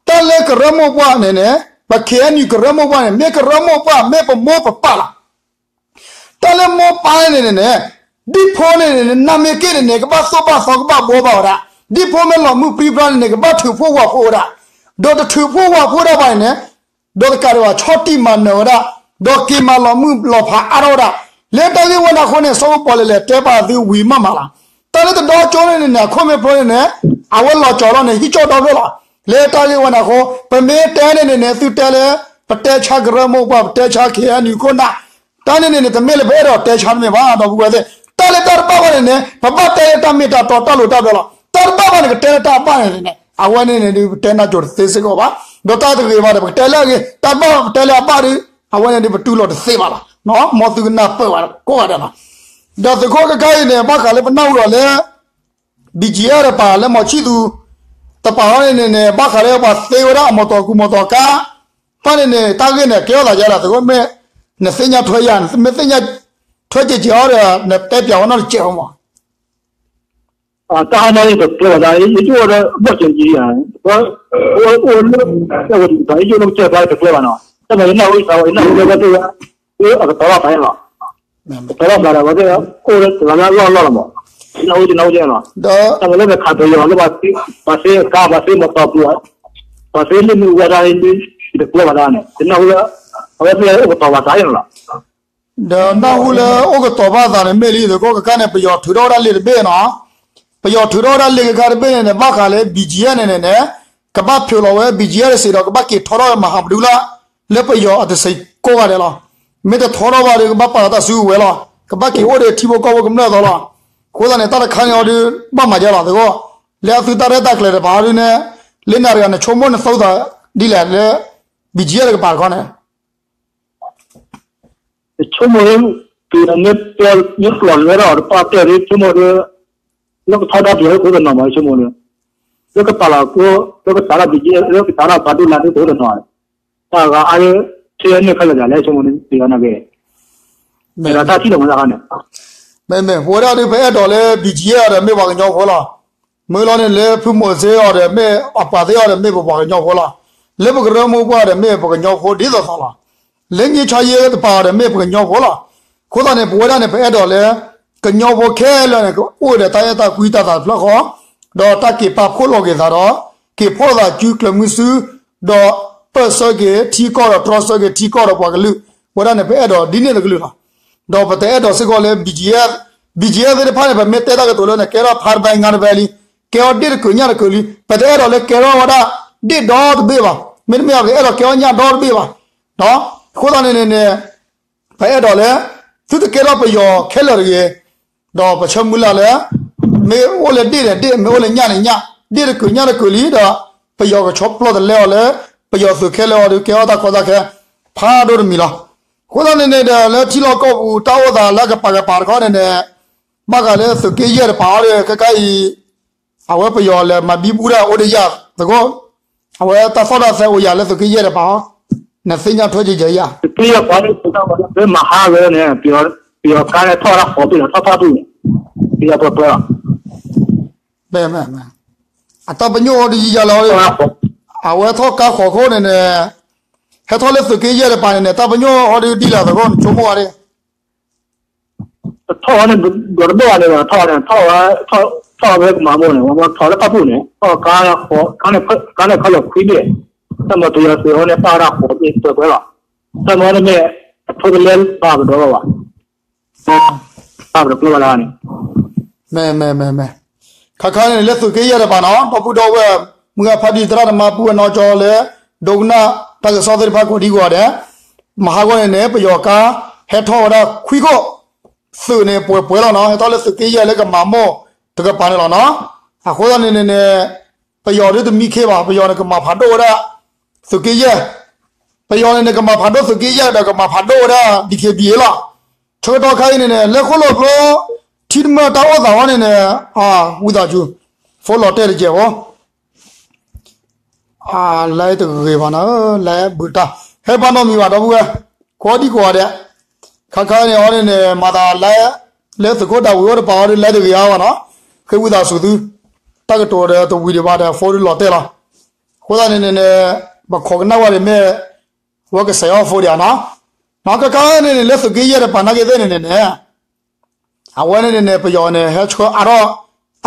တၢ်လၢကရၢမိၢ်ပှၢ်န့ၣ်န့ၣ် ပ KNU ကရၢမိၢ်ပှၢ်န့ၣ် မ့ၢ်ကရၢမိၢ်ပှၢ် မ့ၢ်ပမိၢ်ပပၢ်လီၤ. တၢ်လၢမိၢ်ပၢ်န့ၣ်န့ၣ်န့ၣ် ဒ်ဖိန့ၣ်န့ၣ် နမ့ၢ်က့ၣ်န့ၣ်န့ၣ် ကဘၣ်သိၣ်ဘၣ်သီကဘၣ်ဘှီဘၣ်ဝဲဒၣ်, ဒ်ဖိမ့ၢ်လီၤမုၢ်ပြံပြါန့ၣ်န့ၣ် ကဘၣ်ထုးဖှိၣ်ဝးဖှိၣ်ဝဲဒၣ်, ဒီးတထုးဖှိၣ်ဝးဖှိၣ်ဒၣ်ဘၣ်န့ၣ်န့ၣ် ဒီးတကးဒံးဘၣ် ဆီၣ်တံၢ်မၤနၢၤဝဲဒၣ်, ဒီးက့ၤမၤလီၤမုၢ်လီၤဖးအါထီၣ်ဝဲဒၣ်. လၢတၢ်ဂ့ၢ်ဝဲန့ၣ်အဃိန့ၣ် စီၤကပီၤလဲၣ်လဲၣ်တဲပာ်သုဝံၤမးမးလီၤ. တၢ်လၢတဒီကၠိန့ၣ်န့ၣ်န့ၣ် အခိၣ်မ့ၢ်ဖျိန့ၣ်န့ၣ် အဝဲလီၤကၠီၤလီၤန့ၣ် ဟံၣ်ကၠီၣ်ဒီဖျၢၣ်လီၤ. လၢတၢ်ဂ့ၢ်ဝဲန့ၣ်အဃိ ပမ့ၢ်တဲန့ၣ်န့ၣ်န့ၣ် သုတဲလၢ ပတဲဆါကရၢမိၢ်ပှၢ် ပတဲဆါ KNU ခိၣ်နၢ် တၢ်န့ၣ်န့ၣ်န့ၣ် တမ့ၢ်လၢပအဲၣ်ဒိးတဲဆါတမ့ၢ်ဘၣ် ဒီပုၢ်ဝဲၢ်သ့ၣ်, တၢ်လၢတၢ်တဘၣ်ဘၣ်န့ၣ်န့ၣ် ပဘၣ်တဲလၢတၢ်မ့ၢ်တၢ်တီတၢ်လိၤတၢ်ဘျၢလီၤ. တၢ်တဘၣ်ဘၣ်န့ၣ် ကတဲလၢတၢ်အဘၣ်န့ၣ်န့ၣ် အဝဲန့ၣ်န့ၣ်ဒီး ပတဲနၢ်စိၤတသ့စ့ၢ်ကီးဘၣ်. ဒီးတၢ်တဂ့ၤဘၣ်ဒီး ပကတဲလၢအဂ့ၤ, တၢ်တဘၣ်ဘၣ်ပတဲလၢအဘၣ်ဒီး အဝဲန့ၣ်ဒီး ပတူၢ်လိာ်တသ့ဘၣ်လီၤ. မ်သုကနၢ်ပၢၢ်ဘၣ်ကိးဂၤဒဲးလီၤ. ဒီးသုးခိၣ်ခဲခါအံၤန့ၣ် ဘၣ်ဃးလၢပနၢ်ဟူဒီးလၢ BGF တပာ်လၢမီၤဆံၣ်သူ တပာ်ဟီန့ၣ်န့ၣ်န့ၣ် ဘၣ်ဃးလၢပှၤသ့ဝဲဒၣ်အမီၢ်တီၢ်ကူမီၢ်တီၢ်ကါ တၢ်န့ၣ်န့ၣ် တၢ်ဂ့ၢ်န့ၣ် ကဲထီၣ်သးယါလီၤ. သုးခိၣ်မ့ၢ် နသ့ၣ်ညါထွဲယါန့ၣ် မ့ၢ်သ့ၣ်ညါထွဲကဲးကဲးအီၤဒီး နတဲပၠးဝဲနီတစဲးမး. တၢ်ဟါန့ၣ်တကျဲဘၣ်ဒၣ် ယအိၣ်ဒီးဘီၣ်ကၠိကံယါ အိၣ်လၢ တၢ်ဝဲဒ်တၢ် ယအိၣ်လၢကစၢၢ်ဖဲတကျဲဘၣ်နီၤ တၢ်မၤယနၢ်ဟူယသးဝဲ ယနၢ်ဟူလၢဝဲသ့ၣ်ဝဲ အကတီၤလီၤသးလီၤ ကတီၤလီၤသးဒီးဝဲသ့ၣ် အိၣ်လၢတဂၤလၢအလီၢ်လီၢ်လီၤမး ယနၢ်ဟူယနၢ်ဟူယဲလီၤ တၢ်မၤလၢနခးပယီၤလၢ ပှၤသ့အကါ ပှၤသ့မီၢ်တီၢ်ပူၤ ပှၤသ့လၢမုၢ်ဝဲဒၣ်န့ၣ် တကျဲဘၣ်ဒၣ်န့ၣ် ယနၢ်ဟူလၢ အဝဲသ့ၣ်အိၣ်ကတီၤဘၣ်သးလီၤ ဒီးနၢ်ဟူလၢအိၣ်ကတီၤဘၣ်သးန့ၣ် မ့ၢ်လံသုးခိၣ်ခဲခါန့ၣ် ပယီၤထုးထီၣ်ဝဲဒၣ်လံာ်တဘ့ၣ်နီၤ ပယီၤထုးထီၣ်ဝဲဒၣ်လံာ်ခဲခါတဘ့ၣ်န့ၣ်န့ၣ် ဘၣ်ဃးလၢ BGF န့ၣ်န့ၣ်န့ၣ် ကဘၣ်ဖျိးလီၤဝဲ BGF စ့ၢ်ဒီးကဘၣ်က့ၤထီထီၣ်ဝဲမၤဟးပဒုလၢ် လၢပယီၤအတစဲးကိးဂၤဒဲးလီၤ. မ့ၢ်တထီထီၣ်ဘၣ်ဒီး ကဘၣ်ပာ်လီၤတၢ်စုကဝဲၤလီၤ. ကဘၣ်က့ၤအိၣ်ဒီးထံဖိကီၢ်ဖိကမျၢၢ်အသိးလီၤ. အဃိသတးန့ၣ် တၢ်တခါန့ၣ်အီၤဒီး ဘၣ်မၤယါလီၤသုးခိၣ် လၢအသုတၢ်ရဲၣ်တၢ်ကျဲၤတပၤဒ်န့ၣ် လၢနၤတဂၤနဆိကမိၣ်နသီသးဒ်လဲၣ်လၢ ဘံၣ်ကယဲၢ် တကပၤတခီန့ၣ် ယဆိကမိၣ် ကမ့ၢ်ပျီလဲဒီးတပာ်တဲာ်ဒ်ဆိကမိၣ်ဒီး လၢကထီဒါပယီၤလၢကအိၣ်တနီၤမး ယဆိကမိၣ်ဒီး လၢကပာ်လီၤကျိ လၢကစးထီၣ်ဘံၣ်ကယဲၢ် လၢကစးထီၣ်ဘၣ်ဒိလၢ်ဒ်ကအိၣ်တနီၤ တၢ်ဂၤအါလၢ ဆဲန့ၣ်ခဲလၢာ်ဒၣ်လဲၣ်ဆိကမိၣ်န့ၣ် ပယီၤနာ်က့ မ့ၢ်ဒီးတၢ်ထံၣ်လိာ်မးတခါန့ၣ် မ့မ့ၢ် ပဝဲဒၣ်ဒ်ပအဲၣ်ဒိးလၢ ဘံၣ်ကယဲၢ် အီၤဒီးမ့ၢ်ပှၤကညီဖိလီၤ. မ့ၢ်လီၤန့ၣ်လၢဖုမိၢ်စ့အီၤဒီးမ့ၢ်အပှၤသ့အီၤဒီးမ့ၢ်ပပှၤကညီဖိလီၤ. လၢပကရၢမိၢ်ပှၢ်ဒီးမ့ၢ်ပကညီဖိဒ်သိးသိးလီၤ. လၢငြိမ်းချမ်းရေးတပၤအီၤဒီးမ့ၢ်ပကညီဖိလီၤ. အဃိသတးန့ၣ် ပဝဲဒၣ်န့ၣ် ပအဲၣ်ဒိးလၢ ကညီဖိခဲလၢာ်န့ၣ် ကအိၣ်ဒီးတၢ်အဲၣ်တၢ်ကွံတၢ်သးတဖျၢၣ်ဃီ ဒီးတၢ်က့ၤပာ်ဖှိၣ်လိာ်က့ၤသးဒီး က့ၤဖီၣ်သးစုကျၢၤမုဆူ ဒီးပၢၢ်ဆၢက့ၤထံကီၢ်ဒီးတြီဆၢက့ၤထံကီၢ်ဒီးပှၤကလုာ် ဝဲဒၣ်န့ၣ် ပအဲၣ်ဒိးဒ်န့ၣ်တကလုာ်လီၤ. ဒီးပတအဲၣ်ဒိးစ့ၢ်ကီးလၢ ဘံၣ်ကယဲၢ် ဘံၣ်ကယဲၢ် သ့ၣ်တဖၣ်န့ၣ် ပမ့ၢ်တဲတၢ်ကတိၤလၢန့ၣ် ကဲထီၣ်ဖးတဘဲငါတဘဲလံ, ကဲထီၣ်ဒ့ၣ်တကုာ်ညၣ်တကုာ်လံ, ပတအဲၣ်ဒိးလၢကဲထီၣ်ဝဲဒၣ်ဒ့ၣ်ဒီတဘ့ၣ်ဘၣ်, မ့တမ့ၢ်ပအဲၣ်ဒိးကဲထီၣ်ညၣ်ဒီတဘ့ၣ်ဘၣ်. အဃိသတးန့ၣ်န့ၣ်န့ၣ် ပအဲၣ်ဒိးလၢ သုတကဲထီၣ်ပယီၤခဲလၢာ်တဂ့ၤ, ဒီးပဆၢမုၢ်လၢ်လၢ မ့ၢ်အိၣ်လၢဒ့ၣ်န့ၣ်ဒ့ၣ်, မ့ၢ်အိၣ်လၢညၣ်န့ၣ်ညၣ်, ဒ့ၣ်တကုာ်ညၣ်တကုာ်လံဒီး ပယီၤကဆီဖျိးတလဲအီၤလၢ ပယီၤသုးခဲလၢာ်အီၤဒီး ကဲထီၣ်တၢ်ကီတၢ်ခဲ ဖးဒိၣ်တမံၤလီၤ. အဃိသတးန့ၣ်န့ၣ်ဒီး လၢထံလီၢ်ကီၢ်ပူၤတၢ်အိၣ်သးလၢအကပၤကပၤတခီန့ၣ်န့ၣ် ဘၣ်ဃးလၢသုးက့ယဲၢ်တပၤအီၤဒီး ခဲခါအံၤ အဝဲပယီၤလဲၤမၤဘံဘူဒၣ်အိၣ်ဒီးယၤသကိး, အဝဲတၢ်သီၣ်တၢ်သဲအိၣ်ယၤလၢသုးက့ယဲၢ်တပၤအီၤ, နသ့ၣ်ညါထွဲကဲကဲယၤ, သုးက့ယဲၢ်ပၤလၢ လၢမဟါဝဲန့ၣ် ပယီၤကါန့ၣ်ထီၣ်ဝဲဒၣ်ဃိးပ့ၤလီၤ ထီၣ်ဖးပူၤန့ၣ်, ပယီၤပှဲၤပှဲၤလီၤ. အတၢ်ပညိၣ်အီၤဒီးယံာ်ယၤလီၤ, အဝဲထီၣ်ကါဃိးခိၣ်န့ၣ်န့ၣ် ဟဲထီၣ်လၢသုးက့ယဲၢ်တပၤန့ၣ်န့ၣ် တၢ်ပညိၣ်အီၤဒီးဒ်လဲၣ်သကိး နဆိကမိၣ်ဝဲဒၣ် ထီၣ်ဝဲန့ၣ် ဒီးတဘၣ်ဘၣ်န့ၣ်ဒီး ထီၣ်ဝဲန့ၣ် ထီၣ်ဝဲ ထီၣ်ဝဲကမၤမိၢ်န့ၣ် ဝဲထီၣ်လၢဖးပူၤန့ၣ် ထီၣ်ကါန့ၣ် ကါန့ၣ်ခီလီၤခွံဘ့ၣ်, တၢ်မၤပယီၤသုးအီၤန့ၣ် ပာ်ဝဲဒၣ်ဃိးဘ့ၣ်ပှဲၤပှဲၤလီၤ. တၢ်မၤန့ၣ်မ့ၢ် အထိတလဲဘၣ်ကဒီးဘၣ်ဘၣ်, ပာ်ကဒီးကျိဘၣ်လၢန့ၣ် မ့ၢ် မ့ၢ် မ့ၢ် မ့ၢ်, ခါခါန့ၣ် လၢသုးက့ယဲၢ်တပၤနီၤ ဒီပုၢ်ဒီဝဲၢ် မုၢ်ဂၢ်ဖးဒံးသရၣ်သမါပုၢ်ဝဲၢ်နီၢ်ကၠီလၢ ဒိကနၣ်တၢ်ကစီၣ်သ့ၣ်တဖၣ်ကိးဒံကိးဂၤဒဲး, မဟါဂီၢ်န့ၣ်န့ၣ် ပယီၤကါ ဟဲထီၣ်ဝဲဒၣ်ခွံခိၣ်, သုးန့ၣ်ပှဲၤပှဲၤလီၤနီၤ ဟဲထီၣ်လၢသုးက့ယဲၢ်လၢကမၤမိၢ်တကပၤန့ၣ်လီၤနီၤ. အဃိသတးန့ၣ်န့ၣ်န့ၣ် ပယီၤဒ်တမံခ့ဘၣ် ပယီၤန့ၣ်ကမၤဖးဒိၣ်ဝဲဒၣ် သုးက့ယဲၢ် ပယီၤန့ၣ်န့ၣ် ကမၤဖးဒိၣ်သုးက့ယဲၢ်ဒီးကမၤဖးဒိၣ်ဝဲဒၣ် DKBA လီၤ. ဆၢကတီၢ်ခါအံၤန့ၣ်န့ၣ် လၢဃိၣ်လီၤကျိ ထံတမၢၢ်တၢ်အိၣ်သးဝဲန့ၣ်န့ၣ် ဝံသးစူၤ ဖိလီၤတဲာ်တကဲးဖိ လဲတဂ့ၤဘၣ်နၤ လဲဘုးတၢ် ဟဲပာ်နီၣ်မံၤဘၣ်ဒီပုၢ်ဝဲၢ် ကိးဒံကိးဂၤဒဲး ခါခါန့ၣ်အီၤန့ၣ်န့ၣ် မၤသးလဲ လၢသုးခိၣ်ဒၤဝံးအိၣ်တပၤအီၤဒ်လဲတဂ့ၤအါဘၣ်နီၤ ဃ့ဝံသးစူၤသု တၢ်ကတိၤဒီးတဝံၤဒံးဘၣ်ဒီး ဖိဒုးလီၤတဲာ်လီၤ. အဃိသတးန့ၣ်န့ၣ်န့ၣ် ပခိးကနၣ်ဝဲဒၣ်မ့ၢ် အဝဲကစဲးအီၣ်ဖိဒံးဧါနီၤ. နီၤခါခါန့ၣ်န့ၣ် လၢသုးက့ယဲၢ်တပၤနာ်က့သ့ၣ်န့ၣ်န့ၣ်န့ၣ် အဝဲန့ၣ်န့ၣ်န့ၣ် ပယီၤန့ၣ် ဟဲဆှၢအါထီၣ်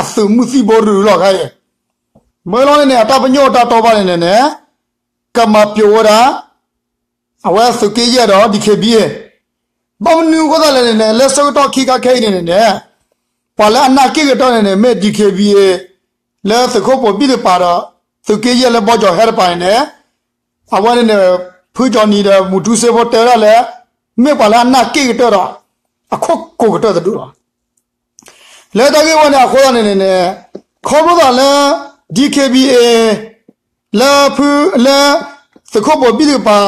အသုးမုၢ်သံၣ်ဘိရူၤလီၤခါအံၤ မ့ၢ်လီၤန့ၣ်န့ၣ် အတၢ်ပညိၣ်တၢ်တီဘၣ်န့ၣ်န့ၣ်န့ၣ် ကမၤပျိးဝဲဒၣ် အဝဲသုးက့ယဲၢ်ဒီး DKBA ဘၣ်မနုၤအဃိသတးလဲၣ်န့ၣ်န့ၣ် လၢဆၢကတီၢ်ခံခါခဲအံၤန့ၣ်န့ၣ်န့ၣ် ပှၤလၢအနာ်က့ၣ်ကတၢၢ်န့ၣ်န့ၣ် မ့ၢ် DKBA လၢသုးခိၣ်ပိာ်ဘံၣ်တကပၤဒီး သုးက့ယဲၢ်လၢဘီကၠီၤဟဲတပၤန့ၣ်န့ၣ် အဝဲန့ၣ်န့ၣ် ဖုကၠီနံၤဒီးမူၤတူစ့ဖိတဲဝဲဒၣ်လၢ မ့ၢ်ပှၤလၢအနာ်က့ၣ်ကတၢၢ်ဒီး အခိၣ်ကိၤကတၢၢ်တဒူၣ်လီၤ. လၢတၢ်ဂ့ၢ်ဝဲန့ၣ်အဃိသတးန့ၣ်န့ၣ်န့ၣ် ခီဖျိသးလၢ DKBA လၢဖု လၢ သုးခိၣ်ပိာ်ဘံၣ်တကပၤ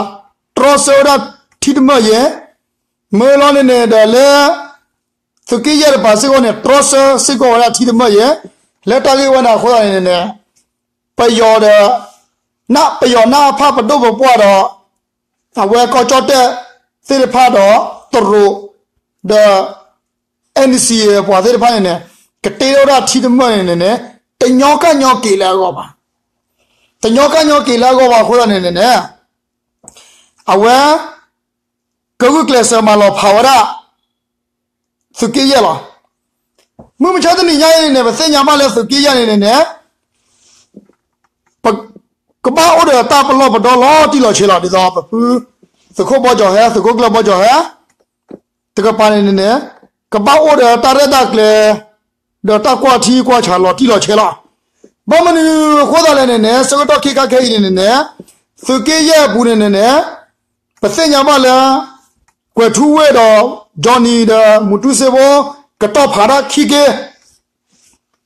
တြီဆၢဝဲဒၣ်ထံတမၢၢ်ယဲၢ် မ့ၢ်လီၤန့ၣ်န့ၣ်ဒီးလၢ သုးက့ယဲၢ်တပၤစ့ၢ်ကီးန့ၣ် တြီဆၢစ့ၢ်ကီးဝဲဒၣ်ထံတမၢၢ်ယဲၢ် လၢတၢ်ဂ့ၢ်ဝဲန့ၣ်အဃိသတးန့ၣ်န့ၣ် ပယီၤဒီး နၢ်ပယီၤနၢ်အဖၣ်ပဒိၣ်ပပှၢ်ဒီး အဝဲကီၢ်ကၠီၣ်တဲၣ်သ့ၣ်တဖၣ်ဒီး တရူး ဒီး NCA ပှၤသ့ၣ်တဖၣ်န့ၣ်န့ၣ် ကတ့ထီၣ်ဝဲဒၣ်ထံတမၢၢ်န့ၣ်န့ၣ်န့ၣ် တညီကၢ်ညီက့ၤလၢအဂီၢ်ဘၣ်. တညီကၢ်ညီက့ၤလၢအဂီၢ်ဘၣ်အဃိသတးန့ၣ်န့ၣ်န့ၣ် အဝဲ ကဂုာ်ကျဲးစၢးမၤလီၤဖးဝဲဒၣ် သုးက့ယဲၢ်လီၤ. မုၢ်မဆါတနံၤညါအံၤန့ၣ်န့ၣ် ပသ့ၣ်ညါဘၣ်လၢသုးက့ယဲၢ်န့ၣ်န့ၣ်န့ၣ် ပ ကဘၣ်အိၣ်ဒီးတၢ်ပလီၢ်ပဒီလီၤတံၢ်လီၤဆဲးလီၤ ဒ်သိးပဖု သုးခိၣ်ဘီကၠီၤဟဲ သုးခိၣ်ကျၢၢ်ဘီကၠီၤဟဲ တကပၤန့ၣ်န့ၣ်န့ၣ် ကဘၣ်အိၣ်ဒီးတၢ်ရဲၣ်တၢ်ကျဲၤ ဒီးတၢ်ကွၢ်ထံကွၢ်ဆးလီၤတံၢ်လီၤဆဲးလီၤ. ဘၣ်မနုၤအဃိသတးလဲၣ်န့ၣ်န့ၣ် ဆၢကတီၢ်ခဲခါခဲအံၤန့ၣ်န့ၣ်န့ၣ် သုးက့ယဲၢ်အပူၤန့ၣ်န့ၣ်န့ၣ် ပသ့ၣ်ညါဘၣ်လၢ ကွဲၤထူဝ့ၢ်ဒီး ကၠီနံၤဒီး မူၤတူစ့ဖိ ကတီၢ်ဖးဒၣ်ခံက့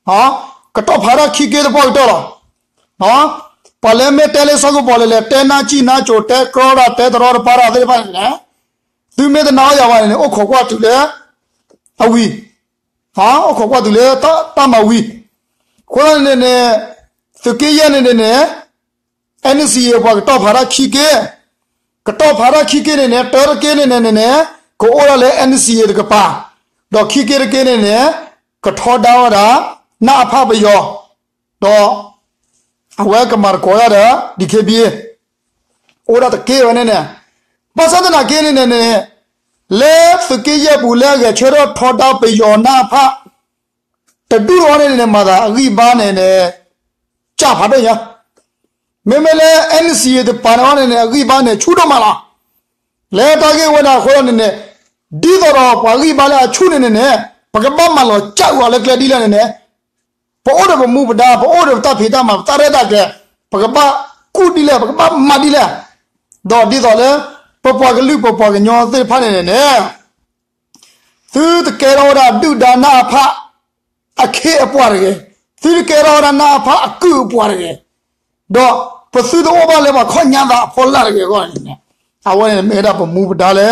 ဟ ကတီၢ်ဖးဒိၣ်ခံက့တပှၢ်ကတၢၢ်လီၤ. ပှၤလၢမ့ၢ်တဲလၢစီၤကပီၤလဲၣ်လဲၣ် တဲနါစံၣ်နါစိၤ တဲကြီတၢ် တဲတရီတပါတၢ်သ့ၣ်တဖၣ်န့ၣ်န့ၣ်, သုမ့ၢ်တနာ်အီၤယၤဘၣ်န့ၣ်န့ၣ် အိၣ်ခိးကွၢ်တုၤလၢ အဝံၤ, အိၣ်ခိးကွၢ်တုၤလၢတၢ်မၤဝံၤ, အဃိသတးန့ၣ်န့ၣ် သုးက့ယဲၢ်န့ၣ်န့ၣ်န့ၣ် NCA ပှၤကတီၢ်ဖးဒိၣ်ခံက့, ကတီၢ်ဖးဒိၣ်ခံက့န့ၣ်န့ၣ် တၢတက့န့ၣ်န့ၣ်န့ၣ် ကအိၣ်ဒၣ်လၢ NCA တကပၤ, ဒီးခံက့တက့န့ၣ်န့ၣ် ကထီဒါဝဲဒၣ် နအဖပယီၤ, ဒီး အဝဲကမၤသကိးဒၣ်ဒီး DKBA အိၣ်ဒၣ်တက့ဝဲန့ၣ်န့ၣ်, ဘၣ်ဆၣ်သနာ်က့န့ၣ်န့ၣ်န့ၣ် လၢသုးက့ယဲၢ်ပူၤလၢအဂဲၤဆၢထၢၣ်ထီဒါပယီၤနအဖ တဒူၣ်တဝီန့ၣ်န့ၣ် မၤသးအဂံၢ်ဘါန့ၣ်န့ၣ် ကၢ်ဖးဒိၣ်ညါ, မ့မ့ၢ်လၢ NCA တပၤန့ၣ်အီၤန့ၣ်န့ၣ် အဂံၢ်ဘါန့ၣ်ဆူၣ်ဒိၣ်မးလီၤ. လၢတၢ်ဂ့ၢ်ဝဲဒၣ်အဃိန့ၣ်န့ၣ် ဒ်သိးဒီးပှၤဂံၢ်ဘါလၢအဆူၣ်န့ၣ်န့ၣ်န့ၣ် ပကဘၣ်မၤလီၤစၢ်အီၤလၢကျဲဒ်လဲၣ်န့ၣ်န့ၣ် ပအိၣ်ဒီးပမူပဒါ ပအိၣ်ဒီးပတၢ်ဖံးတၢ်မၤ ပတၢ်ရဲၣ်တၢ်ကျဲၤ ပကဘၣ်ကူၣ်ဒ်လဲၣ် ပကဘၣ်မၤဒ်လဲၣ်, ဒီးဒ်သိးလၢ ပပှၤကလုာ်ပပှၤကညီသ့ၣ်တဖၣ်န့ၣ်န့ၣ်န့ၣ် သုတကဲထီၣ်ဝဲဒၣ်ဒုၣ်ဒါနအဖ အခ့အပှၤတဂ့ၤ, သုတကဲထီၣ်ဝဲဒၣ်နအဖအကုၢ်အပှၤတဂ့ၤ, ဒီးပသုတအိၣ်ဘၣ်လၢပှၤခီၣ်ညါသးအဖီလာ်တဂ့ၤအဂီၢ်န့ၣ်န့ၣ်, အဝဲန့ၣ်မ့ၢ်ဝဲဒၣ်ပမူပဒါလၢ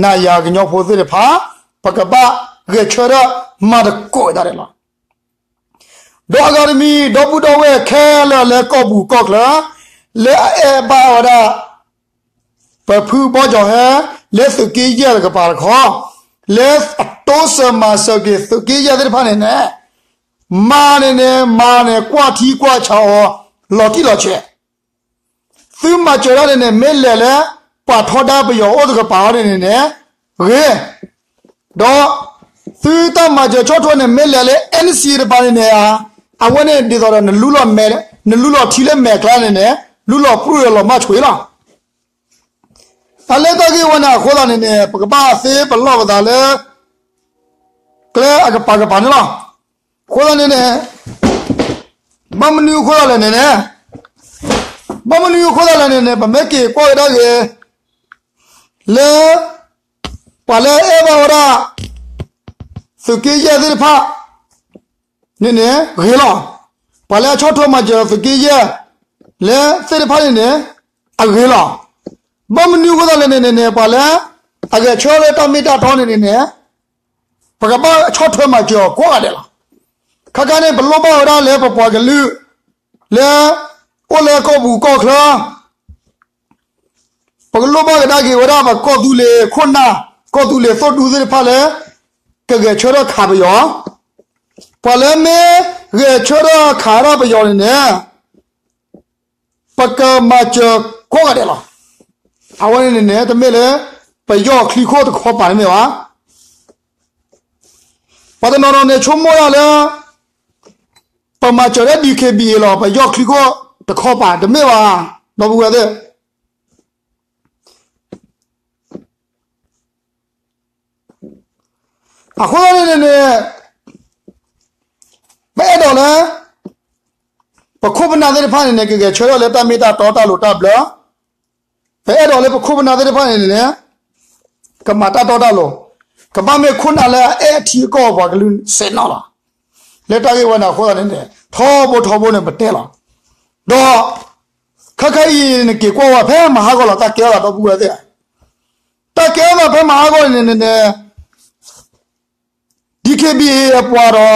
နၤယၤကညီဖိသ့ၣ်တဖၣ် ပကဘၣ်ဂဲၤဆၢထၢၣ်မၤသကိးဒၣ်လဲာ်လီၤ. ဒီးအဂၤတမံၤ ဒီပုၢ်ဒီဝဲၢ်ခဲလၢာ်လၢကီၢ်ပူၤကီၢ်ချၢ လၢအအဲၣ်ဘၣ်ဝဲဒၣ် ပဖုဘီကၠီၤဟဲ လၢသုးက့ယဲၢ်တကပၤတခီ, လၢအတိစၢၤမၤစၢၤက့ၤသုးက့ယဲၢ်သ့ၣ်တဖၣ်န့ၣ်န့ၣ်, မၤန့ၣ်န့ၣ် မၤန့ၣ် ကွၢ်ထံကွၢ်ဆးအီၤ လီၤတံၢ်လီၤဆဲး, သုမၤစၢၤတၢ်န့ၣ်န့ၣ် မ့ၢ်လဲၤလၢ ပှၤထီဒါပယီၤအိၣ်တကပၤအီၤန့ၣ်န့ၣ်န့ၣ်, ဂ့ၤ, ဒီးသုတၢ်မၤစၢၤဆီၣ်ထွဲန့ၣ် မ့ၢ်လဲၤလၢ NCA တကပၤန့ၣ်န့ၣ်ဧါ, အဝဲန့ၣ်ဒ်သိးဒီး နလူလီၤထံလၢမဲာ်ကျါန့ၣ်န့ၣ် လူလီၤပြူၢ်ဒီးလီၤမၢ်ဆိးလီၤ. တၢ်လၢတၢ်ဂ့ၢ်ဝဲန့ၣ်အဃိသတးန့ၣ်န့ၣ် ပကဘၣ်သ့ပလီၢ်ပသးလၢ ကျဲအကပၤကပၤန့ၣ်လီၤ. အဃိသတးန့ၣ်န့ၣ် ဘၣ်မနုၤအဃိသတးလဲၣ်န့ၣ်န့ၣ်, ဘၣ်မနုၤအဃိသတးလဲၣ်န့ၣ်န့ၣ် ပမ့ၢ်က့ၤကွၢ်ကဒါက့ၤ လၢ ပှၤလၢအအဲၣ်ဘၣ်ဝဲဒၣ် သုးက့ယဲၢ်သ့ၣ်တဖၣ် န့ၣ်န့ၣ် ဂ့ၤလီၤ. ပှၤလၢအဆီၣ်ထွဲမၤစၢၤသုးက့ယဲၢ် လၢသ့ၣ်တဖၣ်န့ၣ်န့ၣ် အဂ့ၤလီၤ. ဘၣ်မနုၤအဃိသတးလဲၣ်န့ၣ်န့ၣ်န့ၣ် ပှၤလၢအဂဲၤဆၢထၢၣ်လၢတၢ်မ့ၢ်တၢ်တီန့ၣ်န့ၣ်န့ၣ် ပကဘၣ်ဆီၣ်ထွဲမၤစၢၤအီၤကိးဂၤဒဲးလီၤ. ခါခါန့ၣ် ပလိၣ်ဘၣ်ဝဲဒၣ်လၢပပှၤကလုာ် လၢ အိၣ်လၢကီၢ်ပူၤကီၢ်ချၢ ပကလိၣ်ဘၣ်ကဒါက့ၤဝဲဒၣ်ပကီၢ်သူလ့ၤခိၣ်နၢ် ကီၢ်သူလ့ၤသိၣ်ဒူသ့ၣ်တဖၣ်လၢ ကဂဲၤဆၢထၢၣ်ခးပယီၤ, ပှၤလၢမ့ၢ်ဂဲၤဆၢထၢၣ်ခးဒၣ်ပယီၤန့ၣ်န့ၣ် ပကမၤစၢၤကိးဂၤဒဲးလီၤ. အဝဲန့ၣ်န့ၣ်န့ၣ် တမ့ၢ်လၢ ပယီၤချံခိၣ်တခီပၤတမ့ၢ်ဘၣ်. ပှၤတနီၤနီၤန့ၣ် ဆိကမိၣ်ဒၣ်လၢ ပမၤစၢၤလၢ DKBA လီၤ ပယီၤချံခိၣ်တခီပၤတမ့ၢ်ဘၣ် ဒီပုၢ်ဝဲၢ်သ့ၣ် အဃိသတးန့ၣ်န့ၣ်န့ၣ် ပအဲၣ်ဒိးလၢ ပခိၣ်ပနၢ်သ့ၣ်တဖၣ်န့ၣ်န့ၣ် ကဂဲၤဆၢထၢၣ်လၢတၢ်မ့ၢ်တၢ်တီတၢ်လိၤတၢ်ဘျၢ, ပအဲၣ်ဒိးလၢပခိၣ်ပနၢ်သ့ၣ်တဖၣ်န့ၣ်န့ၣ် ကမၤတၢ်တီတၢ်လိၤ, ကဘၣ်မ့ၢ်ခိၣ်နၢ်လၢအအဲၣ်အထံအကီၢ်ပှၤကလုာ်စဲးနီၤလီၤ. လၢတၢ်ဂ့ၢ်ဝဲန့ၣ်အဃိသတးန့ၣ်န့ၣ် ထီဘိထီဘိန့ၣ်ပတဲလီၤ. ဒီး ခဲခဲအံၤ နက့ၤကွၢ်ဝဲဖဲမဟါဂီၢ်လီၤ တၢ်ကဲထီၣ်သးဒီပုၢ်ဝဲၢ်သ့ၣ်, တၢ်ကဲထီၣ်သးဖဲမဟါဂီၢ်န့ၣ်န့ၣ်န့ၣ် DKBA အပှၤ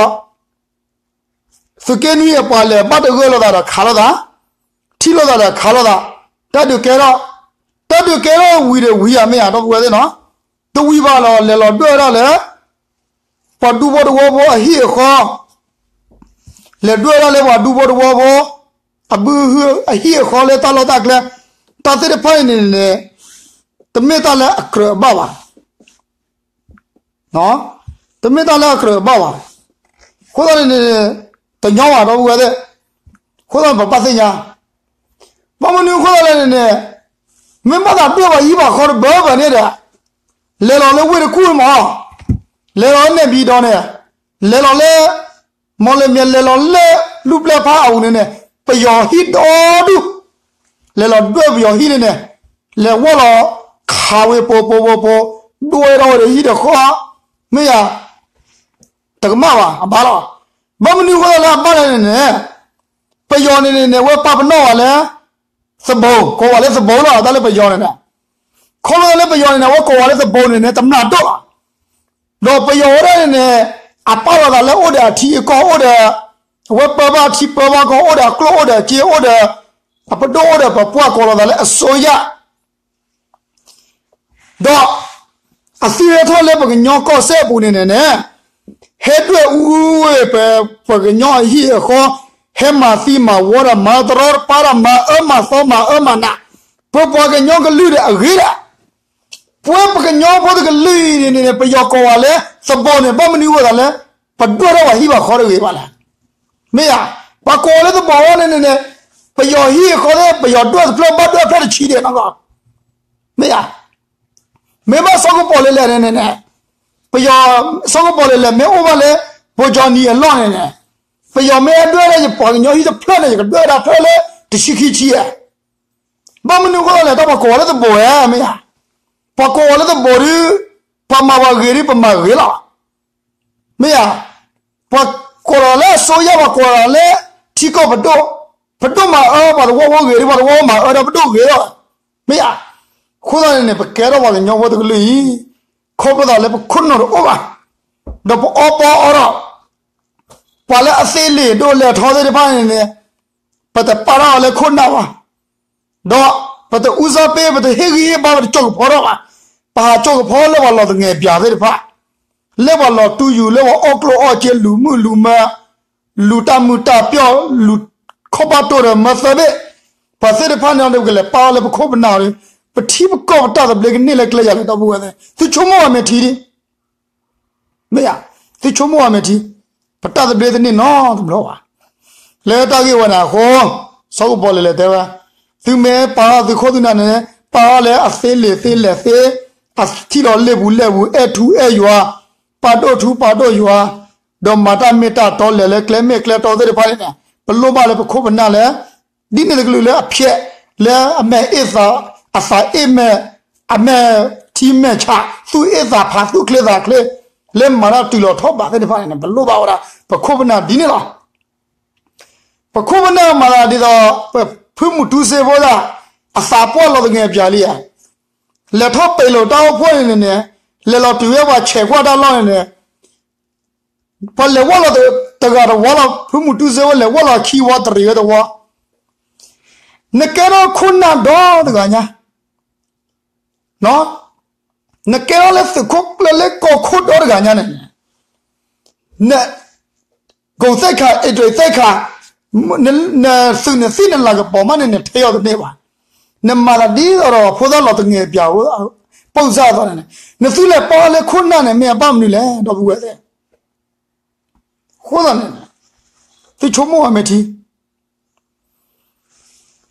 ဒီး သုးက့နွံအပှၤလဲၤဘၣ်တဂၢၢ်လိာ်သးဒီးခးလိာ်သး, ထံၣ်လိာ်သးဒီးခးလိာ်သး, တၢ်ဒုးကဲထီၣ်, တၢ်ဒုးကဲထီၣ်ဝံၤဒီးဝံၤဧါ မ့ၢ်ဧါ ဒီပုၢ်ဝဲၢ်သ့ၣ်နီၤ, တဝံၤဘၣ်လီၤ လဲၤလီၤဒွဲၣ်ဝဲဒၣ်လၢ ပှၤဒူဖိတဝီဖိအဟံၣ်အဃီ, လဲၤဒွဲၣ်ဝဲဒၣ်လၢပှၤဒူဖိတဝီဖိ အဘုဟုအဟံၣ်အဃီလၢတၢ်လီၢ်တၢ်ကျဲ, တၢ်သ့ၣ်တဖၣ်အံၤန့ၣ်န့ၣ် တမ့ၢ်တၢ်လၢအကြၢးအဘၣ်ဘၣ်. တမ့ၢ်တၢ်လၢအကြၢးအဘၣ်ဘၣ်. အဃိသတးန့ၣ်န့ၣ် တညီဘၣ် ဒီပုၢ်ဝဲၢ်သ့ၣ်, အဃိသတးန့ၣ် ပဘၣ်သ့ၣ်ညါ, ဘၣ်မနုၤအဃိသတးလဲၣ်န့ၣ်န့ၣ်, မ့ၢ်ဘၣ်သးဒွဲၣ်ပှၤဟံၣ်ပှၤဃီတဘၢဘၢန့ၣ်ဒီး, လဲၤလီၤလၢဝ့ၢ်တကူၣ်မး, လဲၤလီၤလၢနဲၣ်ဘံဒီးန့ၣ်, လဲၤလီၤလၢ မီၣ်လမၠဲၣ် လဲၤလီၤလၢ လူၢ်ပျဲၢ်ဖးအူန့ၣ်န့ၣ် ပယီၤဟံၣ်ဒီဒူၣ်, လဲၤလီၤဒွဲၣ်ပယီၤဟံၣ်န့ၣ်န့ၣ်, လဲၤဝီၢ်လီၤခးဝဲပိပိပိပိ, ဒွဲၣ်ထီၣ်ဝဲဒီးဟံၣ်ဒီးဃီ, မ့ၢ်ယၤ, တကမၣ်ဘၣ် အဘၣ်လီၤ. ဘၣ်မနုၤအဃိသတးလၢအဘၣ်လဲၣ်န့ၣ်န့ၣ် ပယီၤန့ၣ်န့ၣ်န့ၣ် အဝဲပာ်ပနီၣ်ဝဲလၢ သဘိ, ကိးဝဲလၢသဘိလီၤ တၢ်လၢပယီၤန့ၣ်န့ၣ်. ခီဖျိလၢပယီၤန့ၣ်န့ၣ် အဝဲကိးဝဲလၢသဘိန့ၣ်န့ၣ် တမျၢ်ဒိၣ်လီၤ. ဒီးပယီၤဝဲဒၣ်န့ၣ်န့ၣ် အပာ်လီၤသးလၢအိၣ်ဒီးအထံအကီၢ် အိၣ်ဒီး အဝဲပၢဘၣ်ထံပၢဘၣ်ကီၢ် အိၣ်ဒီးအကျိၣ်အိၣ်ဒီးစ့ အိၣ်ဒီး အပဒိၣ်အိၣ်ဒီးပပှၢ် ကိးလီၤသးလၢအစိုးရ ဒီး အသုဟဲထီၣ်လၢပကညီကီၢ်စဲၣ်အပူၤန့ၣ်န့ၣ်န့ၣ် ဟဲဒွဲၣ်အူဝဲပ ပကညီအဟံၣ်အဃီ, ဟဲမၤသံမၤဝီဒီး မၤတရီတပါဒီး မၤအၢမၤသီ မၤအၢမၤနး, ပပှၤကညီကလုာ်ဒီးအဂ့ၤဒၣ်, ပဝဲပကညီဖိတကလုာ်အံၤန့ၣ်န့ၣ် ပယီၤကိးဝဲလၢသဘိန့ၣ် ဘၣ်မနုၤအဃိသတးလၢ ပဒွဲၣ်ထီၣ်ပှၤဟံၣ်ပှၤဃီတဂ့ၤဘၣ်လဲၣ်. မ့ၢ်ဧါ, ပှၤကိးဝဲလၢသဘိန့ၣ်န့ၣ်န့ၣ် ပယီၤဟံၣ်အဃီသ့ၣ် ပယီၤဒွဲၣ်တဖျၢၣ် ဘၣ်ဒွဲၣ်ဖျၢၣ်တဆံဒဲးနီၢ်ကီၢ် မ့ၢ်ဧါ, မ့ၢ်ဘၣ်စီၤကပီၤလဲၤလဲၤန့ၣ်န့ၣ်န့ၣ်, ပယီၤ စီၤကပီၤလဲၤလဲၤ မ့ၢ်အိၣ်ဘၣ်လၢ ဘိကၠီနံၤအလီၢ်န့ၣ်န့ၣ်, ပယီၤမ့ၢ်ဟဲဒွဲၣ်လၢယပှၤကညီဟံၣ်တဖျၢၣ်န့ၣ် ယကဒွဲၣ်ဒၣ်ဖျၢၣ်လၢတဆံခံဆံဧါ. ဘၣ်မနုၤအဃိသတးလဲၣ် တၢ်ပှၤကိးဝဲလၢသဘိဧါ, မ့ၢ်ဧါ, ပှၤကိးဝဲလၢသဘိဒီး ပှၤမၤပှၤဂ့ၤဒီး ပမၤဂ့ၤလီၤ. မ့ၢ်ဧါ, ပှၤကိးလီၤလၢအစိုးရ ပှၤကိးလီၤလၢထံကီၢ်ပဒိၣ်, ပဒိၣ်မၤအၢပှၤသဝီဖိဂ့ၤဒီး ပှၤသဝီဖိမၤအၢဒီးပဒိၣ်ဂ့ၤလီၤ. မ့ၢ်ဧါ, အဃိသတးန့ၣ်န့ၣ် ပကဲထီၣ်ပှၤကညီဖိတကလုာ်အံၤ, ခီဖျိသးလၢပခိၣ်နူာ်တအိၣ်ဘၣ်, ဒီးပအီပီအီဒီး ပှၤလၢအသ့လံာ်ဒိၣ်လဲၢ်ထီသ့ၣ်တဖၣ်န့ၣ်န့ၣ်, ပတပာ်ထီၣ်အီၤလၢခိၣ်နၢ်ဘၣ်, ဒီးပတအူစီပ့ ပတဟ့ၣ်ဂံၢ်ဟ့ၣ်ဘါ ပတစိာ်ကဖီထီၣ်ဘၣ်, ပဟးစိာ်ကဖီလၢပှၤလီၤသငဲးပၠးသ့ၣ်တဖၣ်, လၢပှၤလီၤတူၢ်ယူၤ လၢပှၤအီၣ်ကျိၣ်အီၣ်စ့ လူၤမုၣ်လူၤမၢ, လူၤတၢ်မုာ်တၢ်ပျီၣ် လူၤခီၣ်ဘၣ်တိၢ်ဒီးမၢသၢဘ့ၣ်, ပှၤသ့ၣ်တဖၣ်န့ၣ်ဒီး ပကလဲၤပာ်အီၤလၢပခိၣ်ပနၢ်ဒီး, ပထံပကီၢ်ပတၢ်သဘျ့ကန့ၢ်လၢကျဲယၤလဲၣ် ဒီပုၢ်ဝဲၢ်သ့ၣ်, သုဆိကမိၣ်ဝဲမ့ၢ်ထံဒံး မ့ၢ်ဧါ, သုဆိကမိၣ်ဝဲမ့ၢ်ထံ, ပတၢ်သဘျ့တန့ၢ်နီတဘျီဘၣ်. လၢတၢ်ဂ့ၢ်ဝဲန့ၣ်အဃိ, စီၤကပီၤလဲၤလဲၤတဲဝဲ, သုမ့ၢ်ပာ်ထီၣ်သုခိၣ်သုနၢ်န့ၣ်, ပာ်ထီၣ်လၢအသ့လံာ်သ့လဲၢ်သ့, အထံၣ်လီၤလ့ၣ်ပူၤလဲၣ်ပူၤ အဲၣ်ထူအဲၣ်ယွၤ, ပာ်ဒိၣ်ထူပာ်ဒိၣ်ယွၤ, ဒီးမၤတၢ်မ့ၢ်တၢ်တီ လဲၤလၢကျဲမ့ၢ်ကျဲတီသ့ၣ်တဖၣ်န့ၣ်, ပလိၣ်ဘၣ်လၢပခိၣ်ပနၢ်လၢ ဒ်န့ၣ်တကလုာ်လၢအဖျဲး, လၢအမဲာ်အ့ၣ်သး, အသးအ့ၣ်မဲာ်, အမဲာ်ထံမဲာ်ဆး, သူၣ်အ့ၣ်သးဖး သူၣ်ချ့သးချ့, လၢမၤတၢ်တုၤလီၤထီၣ်ဘးသ့ၣ်တဖၣ်န့ၣ် ပလိၣ်ဘၣ်ဝဲဒၣ် ပခိၣ်ပနၢ်ဒ်န့ၣ်လီၤ. ပခိၣ်ပနၢ်မၤသးဒ်သိး ပဖုမူတူစ့ဖိဒၣ်, အသးပှၢ်လီၤသငဲးပၠးလံဧါ, လဲၤထီၣ်ပ့ၤလိာ်တၢ်အိၣ်ဖှိၣ်န့ၣ်န့ၣ်, လဲၤလီၤတုၤဝဲပှၤဆဲးကွၢ်တၢ်လီၢ်န့ၣ်န့ၣ် ပှၤလဲၤဝီၢ်လီၤတဂၤတဝီလီၤ, ဖုမူတူစ့ဖိလဲၤဝီၢ်လီၤခံဝီ တရံးဝဲတဝီ, နကဲထီၣ်ခိၣ်နၢ်ဒီတဂၤညါ, နကဲထီၣ်လၢသုးခိၣ်ကျၢၢ်လၢကီၢ်ခိၣ်ဒီတဂၤညါန့ၣ်, နဂုာ်သ့ၣ်ခါ အ့ၣ်ဒြံးသ့ၣ်ခါ, နသုးနသံၣ်နလၤကပီၤမးန့ၣ် နထဲအီၤတန့ၢ်ဘၣ်, နမၤသးဒ်သိးဒီးဖိသၣ်လီၤသငဲးပၠး, ပိၢ်စၢ်အသိးန့ၣ်, နသုလဲၤပာ်လၢခိၣ်နၢ်န့ၣ် မ့ၢ်အဘၣ်မနုၤလဲၣ် ဒီပုၢ်ဝဲၢ်သ့ၣ်, အဃိသတးန့ၣ်, သုဆိကမိၣ်ဝဲမ့ၢ်ထံ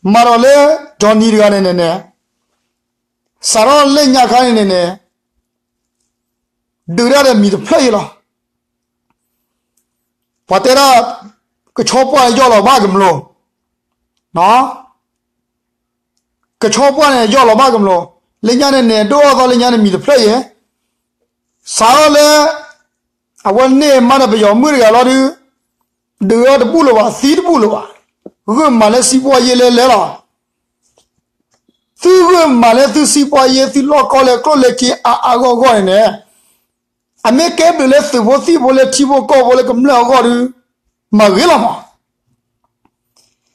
မၤဒီးလၢ Johnny တဂၤန့ၣ်န့ၣ်န့ၣ်, စးထီၣ်လၢညါခါန့ၣ်န့ၣ်န့ၣ်, ဒုးတၢ်ဒီးမံၤတဖျၢၣ်အံၤလီၤ. ပှၤတဲဒၣ် ကဆီပှၢ်န့ၣ်ယီၢ်လီၤဘၣ်ကမျိး, ကဆီပှၢ်န့ၣ်ယီၢ်လီၤဘၣ်ကမျိး, လၢညါန့ၣ်န့ၣ် ဒိၣ်အီၣ်သီလၢညါန့ၣ်မံၤတဖျၢၣ်အံၤ, စးထီၣ်လၢ အဝဲန့ၢ်မါဒီးပယီၤမုၣ်တဂၤလီၤဒုး, ဒုးအီၣ်တဘူၣ်လၢၤဘၣ် သံတဘူၣ်လၢၤဘၣ်, ဂုာ်မၤလၢစံးပှီယ့လဲလဲလီၤ. သုဂုာ်မၤလၢသုစံးပှီယ့ သုလီၢ်ကီၢ်လၢကျိၣ်လၢစ့အါအါဂီၢ်ဂီၢ်န့ၣ်န့ၣ်, အမ့ၢ်ကဲဘျုးလၢသုးဖိသံၣ်ဖိလၢထံဖိကီၢ်ဖိလၢကမျၢၢ်အဂီၢ်ဒုး, မၤဂ့ၤလီၤမး.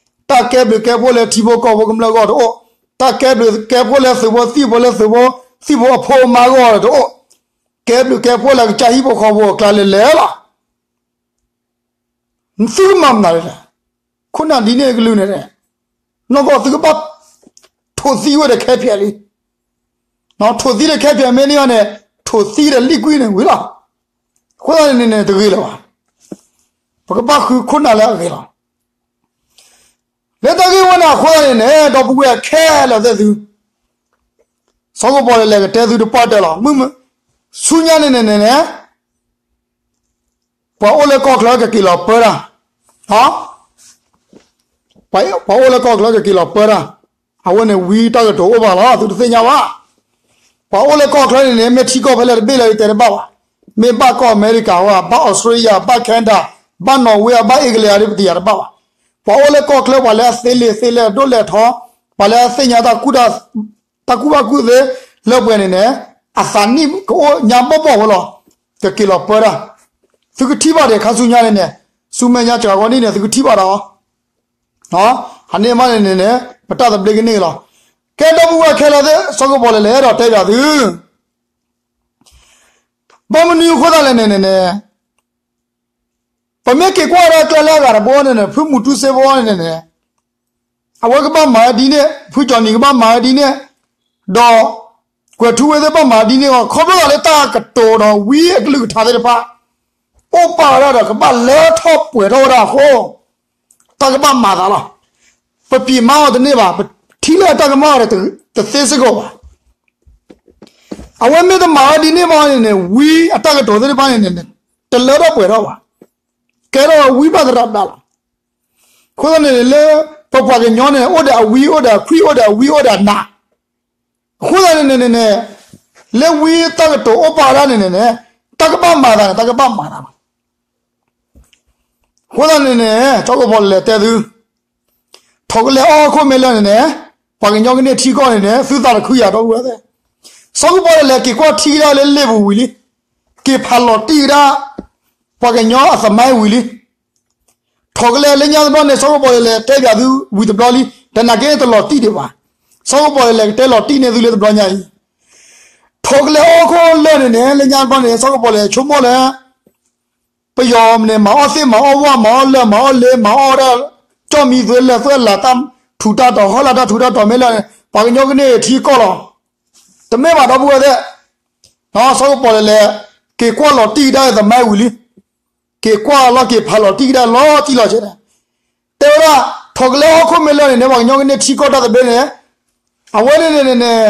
တၢ်ကဲဘျုးကဲဖှိၣ်လၢထံဖိကီၢ်ဖိကမျၢၢ်အဂီၢ်တအိၣ်, တၢ်ကဲဘျုးကဲဖှိၣ်လၢသုးဖိသံၣ်ဖိလၢသုးဖိ, သံၣ်ဖိအဖိအမါအဂီၢ်တအိၣ်, ကဲဘျုးကဲဖှိၣ်လၢကစၢ်ဟံၣ်ဖိဃီဖိအကျါလဲလဲလီၤ. သုကမၤမနုၤလဲၣ်, ခိၣ်နၢ်ဒ်န့ၣ်ကလုာ်န့ၣ်, နီၢ်ကီၢ်သုကဘၣ် ထိးသံဝဲဒီးခဲဖျဲးလံ. ထိးသံဒီးခဲဖျဲးမ့ၢ်န့ၢ်ဘၣ်န့ၣ်, ထိးသံဒီးလံၣ်ကွံာ်န့ၣ်ဝံၤလီၤ. အဃိသတးန့ၣ်န့ၣ်တဂ့ၤလၢၤဘၣ်. ပကဘၣ်ဃုခိၣ်နၢ်လၢအဂ့ၤလီၤ. လၢတၢ်ဂ့ၢ်ဝဲန့ၣ်အဃိသတးန့ၣ်န့ၣ် ဒီပုၢ်ဝဲၢ်ခဲလၢာ်သ့ၣ်သု စီၤကပီၤလဲၤလဲၤကတဲသုတပှၢ်တၢၢ်လီၤ. မုၢ်မုၢ်ဆူညါန့ၣ်န့ၣ်န့ၣ် ပှၤအိၣ်လၢကီၢ်ချၢကက့ၤလီၤပၢတၢ်, ပှၤအိၣ်လၢကီၢ်ချၢကက့ၤလီၤပၢတၢ်, အဝဲန့ၣ်ဝံတၢ်ကတိၤအိၣ်ဘၣ်လီၤ သုတသ့ၣ်ညါဘၣ်. ပှၤအိၣ်လၢကီၢ်ချၢန့ၣ်န့ၣ် မ့ၢ်ထံကီၢ်ဖဲလဲၣ်တဘ့ၣ်လၢယတဲတဘၣ်ဘၣ်, မ့ၢ်ဘၣ်ကီၢ်အမဲရကၤဝဲ ဘၣ်အီစထြ့လယါ ဘၣ်ခဲနဒၤ ဘၣ်နီၣ်ဝ့ဧါ ဘၣ်အ့ကလဲၤဧါ ပတယၤတဘၣ်ဘၣ်. ပှၤအိၣ်လၢကီၢ်ချၢ ပှၤလၢအသ့လံာ်သ့လဲၢ် အဒိၣ်လဲၢ်ထီ, ပှၤလၢအသ့ၣ်ညါတၢ်ကူၣ်ဘၣ်ကူၣ်သ့လၢပှဲၤန့ၣ်န့ၣ်, အသးနံၣ်ကအိၣ်ညါဘီၣ်ဘီၣ်ဝဲလီၤ. ကက့ၤလီၤပၢတၢ်, သုကထံၣ်ဘၣ်ဒီး ခါဆူညါန့ၣ်န့ၣ်, ဆူမဲာ်ညါစှၤဂီၤနံၣ်န့ၣ် သုကထံၣ်ဘၣ်ဒီး အန့ၣ်မးန့ၣ်န့ၣ်န့ၣ် ပတၢ်သဘျ့ကန့ၢ်လီၤ. ကဲ ဒီပုၢ်ဝဲၢ်ခဲလၢာ်သ့ၣ် စီၤကပီၤလဲၣ်လဲၣ် အဲၣ်ဒိးတဲပၠးသု, ဘၣ်မနုၤအဃိသတးလဲၣ်န့ၣ်န့ၣ်န့ၣ်, ပမ့ၢ်က့ၤကွၢ်ဒီးကျဲလၢအဂၤတဘိန့ၣ်န့ၣ် ဖုမူတူစ့ဖိန့ၣ်န့ၣ်န့ၣ်, အဝဲကဘၣ်မၤဝဲဒ်န့ၣ်, ဖုကၠီနံၤကဘၣ်မၤဝဲဒ်န့ၣ်, ဒီး ကွဲၤထူဝ့သ့ၣ်ဘၣ်မၤဝဲဒ်န့ၣ်အဂီၢ် ခီဖျိလၢတၢ်ကတိၤဒီးဝံအကလုၢ်ကထါသ့ၣ်တဖၣ် အိၣ်ပာ်ဝဲဒၣ်ဒီးကဘၣ်လၢထီၣ်ပှဲၤထီၣ်ဝဲဒၣ်အဃိ တၢ်ကဘၣ်မၤသးလီၤ. ပပျံၤမၤအီၤတန့ၢ်ဘၣ်, ပထံၣ်လၢအတၢ်ကမၣ်အီၤဒီးတသ့စ့ၢ်ကီးဘၣ်. အဝဲမ့ၢ်တမၤဝဲဒ်န့ၣ်ဘၣ်န့ၣ်န့ၣ် ဝံအတၢ်ကတိၤသ့ၣ်တဖၣ်န့ၣ်န့ၣ် တလၢထီၣ်ပှဲၤထီၣ်ဘၣ်, ကဲထီၣ်ဝံဘၣ်သရၣ်ဒၣ်လီၤ. အဃိသတးန့ၣ်န့ၣ် လၢပပှၤကညီန့ၣ် အိၣ်ဒီးအဝံအိၣ်ဒီးအခွံၣ်အိၣ်ဒီးအဝံအိၣ်ဒီးအနး အဃိသတးန့ၣ်န့ၣ်န့ၣ်, လၢဝံတၢ်ကတိၤအိၣ်ပာ်ဝဲဒၣ်န့ၣ်န့ၣ်န့ၣ်, တၢ်ကဘၣ်မၤသးန့ၣ် တၢ်ကဘၣ်မၤသးလီၤ. အဃိသတးန့ၣ်န့ၣ် စီၤကပီၤလဲၣ်လဲၣ်တဲသု, ထိးကလဲအီၣ်ခိၣ်မ့ၢ်လၢန့ၣ်န့ၣ်, ပှၤကညီကန့ၢ်ထံကီၢ်န့ၣ်န့ၣ် သုသးတခုယၤဒီပုၢ်ဝဲၢ်သ့ၣ်, စီၤကပီၤလဲၣ်လဲၣ်က့ၤကွၢ်ထံကဒါလၢလ့ၣ်ပူၤဝံၤလံ, က့ၤဖးလီၤတံၢ်ကဒါ ပှၤကညီအသမိုင်းဝံၤလံ. ထိးကလဲလၢညါတဘျီန့ၣ် စီၤကပီၤလဲၣ်လဲၣ်တဲပၠးသုဝံၤတဘျီလံ, တနာ်က့န့ၣ်တလီၤတံၢ်ဒံးဘၣ်. စီၤကပီၤလဲၣ်လဲၣ်ကတဲလီၤတံၢ်န့ၢ်သုလၢတဘျီညါအံၤ, ထိးကလဲအီၣ်ခိၣ်လၢန့ၣ်န့ၣ် လၢညါတဘျီန့ၣ် စီၤကပီၤလဲၣ်ဆိကမိၣ်လၢ ပယီၤန့ၣ် မၤအီၣ်သ့ၣ်မၤအီၣ်ဝၣ်မၤအီၣ်လၢၢ်မၤအီၣ်လ့မၤအီၣ်ဒၣ် ကၠီၣ်မံသွဲလဲၢ်သွဲလး တၢ်ထူးတၢ်တီၤ ဟီၣ်လာ်တၢ်ထူးတၢ်တီၤမ့ၢ်လၢန့ၣ် ပှၤကညီကန့ၢ်ထံကီၢ်လီၤ. တမ့ၢ်ဘၣ်ဒီပုၢ်ဝဲၢ်သ့ၣ်, စီၤကပီၤလဲၣ်လဲၣ် က့ၤကွၢ်လီၤတံၢ်ကဒါအသမိုင်းဝံၤလံ, က့ၤကွၢ်လီၤက့ၤဖးလီၤတံၢ်ကဒါလီၤတံၢ်လီၤဆဲးန့ၣ်, တဲဝဲဒၣ် ထိးကလဲအီၣ်ခိၣ်မ့ၢ်လၢန့ၣ်န့ၣ် ပှၤကညီကန့ၢ်ထံကီၢ်တၢ်သဘျ့န့ၣ်, အဝဲန့ၣ်န့ၣ်န့ၣ်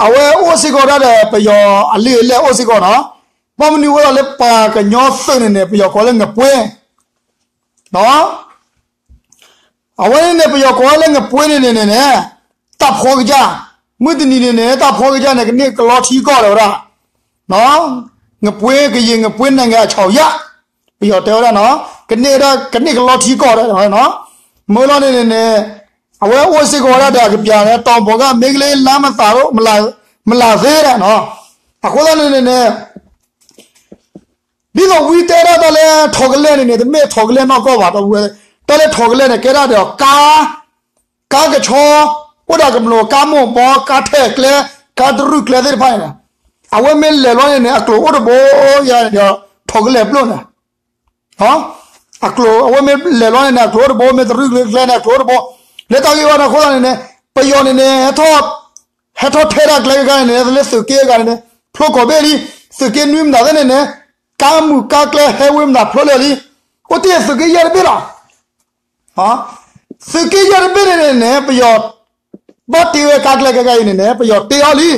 အဝဲအိၣ်စ့ၢ်ကီးဒၣ်ဒီးပယီၤအလံာ်အလဲၢ်အိၣ်စ့ၢ်ကီးနီၤ, ဘၣ်မနုၤအဃိသတးလၢပှၤကညီသုးန့ၣ်န့ၣ် ပယီၤကိးလၢငပှ့ၤ အဝဲန့ၣ်န့ၣ် ပယီၤကိးလၢငပှ့ၤန့ၣ်န့ၣ်န့ၣ်, တၢ်ဖီကစၢ်, မုၢ်တနံၤန့ၣ်န့ၣ် တၢ်ဖီကစၢ်န့ၣ် ကန့ၢ်ကလီထံကီၢ်လၢၤဝဲဒၣ်, ငပှ့ၤ ကရင်ငပှ့ၤ နိုင်ငံအချောက်ရ, ပယီၤတဲဝဲဒၣ်နီၤ, ကန့ၢ်ဒၣ် ကန့ၢ်ကလီထံကီၢ်ဒၣ်ဝဲနီၤ, မ့ၢ်လီၤန့ၣ်န့ၣ်န့ၣ်, အဝဲအိၣ်စ့ၢ်ကီးဝဲဒၣ်ဒီးအကပျးန့ၣ် တီၢ်ဘီးကၣ် မ့ၢ်ကလ့ လါမသး မလၢ်သ့ဒၣ်နီၤ, အဃိသတးန့ၣ်န့ၣ်န့ၣ် ဒ်သိးဝံတဲဒၣ်တၢ်လၢထိးကလဲၢ်န့ၣ်န့ၣ် တမ့ၢ်ထိးကလဲၢ်နီၢ်ကီၢ်ဘၣ် ဒီပုၢ်ဝဲၢ်, တၢ်လၢထိးကလဲၢ်န့ၣ် ကဲဒၣ်ဒီးကါ, ကါကဆီ, အိၣ်ဒီးကမျိး ကါမိၢ်ဘီ ကါထဲၣ်ကျဲ, ကါတရုၢ်ကျဲသ့ၣ်တဖၣ်န့ၣ်, အဝဲမ့ၢ်လဲၤလီၤန့ၣ်န့ၣ် အကျိၤအိၣ်တဘိယၤဒီး ထိးကလဲၢ်ပျိၢ်န့ၣ် အကျိၤ အဝဲမ့ၢ်လဲၤလီၤန့ၣ်န့ၣ် အကျိၤအိၣ်တဘိ မ့ၢ်တရုၢ်ကျဲန့ၣ် အကျိၤအိၣ်တဘိ, လၢတၢ်ဂ့ၢ်ဝဲန့ၣ်အဃိသတးန့ၣ်န့ၣ် ပယီၤန့ၣ်န့ၣ် ဟဲထီၣ်ထဲဒၣ်ကျဲကဂၤန့ၣ်န့ၣ် လၢသုးက့အဂၤန့ၣ်န့ၣ် ဖျိကိးဘ့ၣ်လံ, သုးက့နွံမတၤသ့ၣ်န့ၣ်န့ၣ် ကါမုာ်ကါကျဲဟဲဝ့မတၤဖျိလၢာ်လံ, အိၣ်တ့ၢ်သုးက့ယဲၢ်တဘ့ၣ်လီၤ. သုးက့ယဲၢ်တဘ့ၣ်န့ၣ်န့ၣ်န့ၣ် ပယီၤ ဘၣ်တ့ဝဲကါကျဲကဂၤအံၤန့ၣ်န့ၣ် ပယီၤတ့အီၤလံ.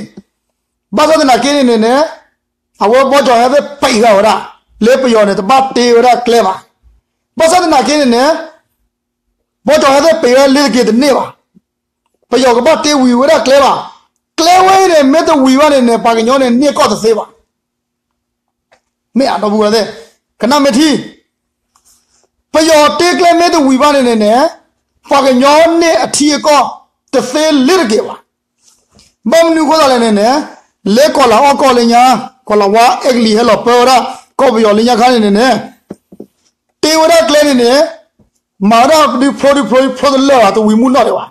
ဘၣ်ဆၣ်သနာ်က့န့ၣ်န့ၣ်န့ၣ် အဝဲဘီကၠီၤဟဲသ့ၣ်ပံးဃာ်ဝဲဒၣ် လၢပယီၤန့ၣ် တဘၣ်တ့ဝဲဒၣ်ကျဲဘၣ်. ဘၣ်ဆၣ်သနာ်က့န့ၣ်န့ၣ် ဘီကၠီၤဟဲသ့ၣ်ပံးဝဲလ့ၤတက့ၤတန့ၢ်ဘၣ်. ပယီၤကဘၣ်တ့ဝံၤဝဲဒၣ်ကျဲဘၣ်. ကျဲဝဲအံၤန့ၣ် မ့ၢ်တဝံၤဘၣ်န့ၣ်န့ၣ် ပှၤကညီန့ၣ်န့ၢ်ကီၢ်တသ့ဘၣ်. မ့ၢ်အဒီပုၢ်ဝဲၢ်သ့ၣ်, ကနၣ်မ့ၢ်ထံ, ပယီၤတ့ကျဲမ့ၢ်တဝံၤဘၣ်န့ၣ်န့ၣ်န့ၣ် ပှၤကညီန့ၢ်အထံအကီၢ်တသ့လ့ၤတက့ၤဘၣ်. ဘၣ်မနုၤအဃိသတးလဲၣ်န့ၣ်န့ၣ်, လၢကီၢ်လၤအီၣ်ကီၢ်လၢညါ, ကီၢ်လၤဝါအဲကလံးဟဲလီၤပၢဝဲဒၣ် ကီၢ်ပယီၤလၢညါခါန့ၣ်န့ၣ်န့ၣ် တ့ဝဲဒၣ်ကျဲန့ၣ်န့ၣ်, မၤဝဲဒၣ်ဒုးဖျိဒုးဖျိဖျိတလၢာ်ဘၣ် တဝံၤမုၢ်နီၢ်ဒံးဘၣ်.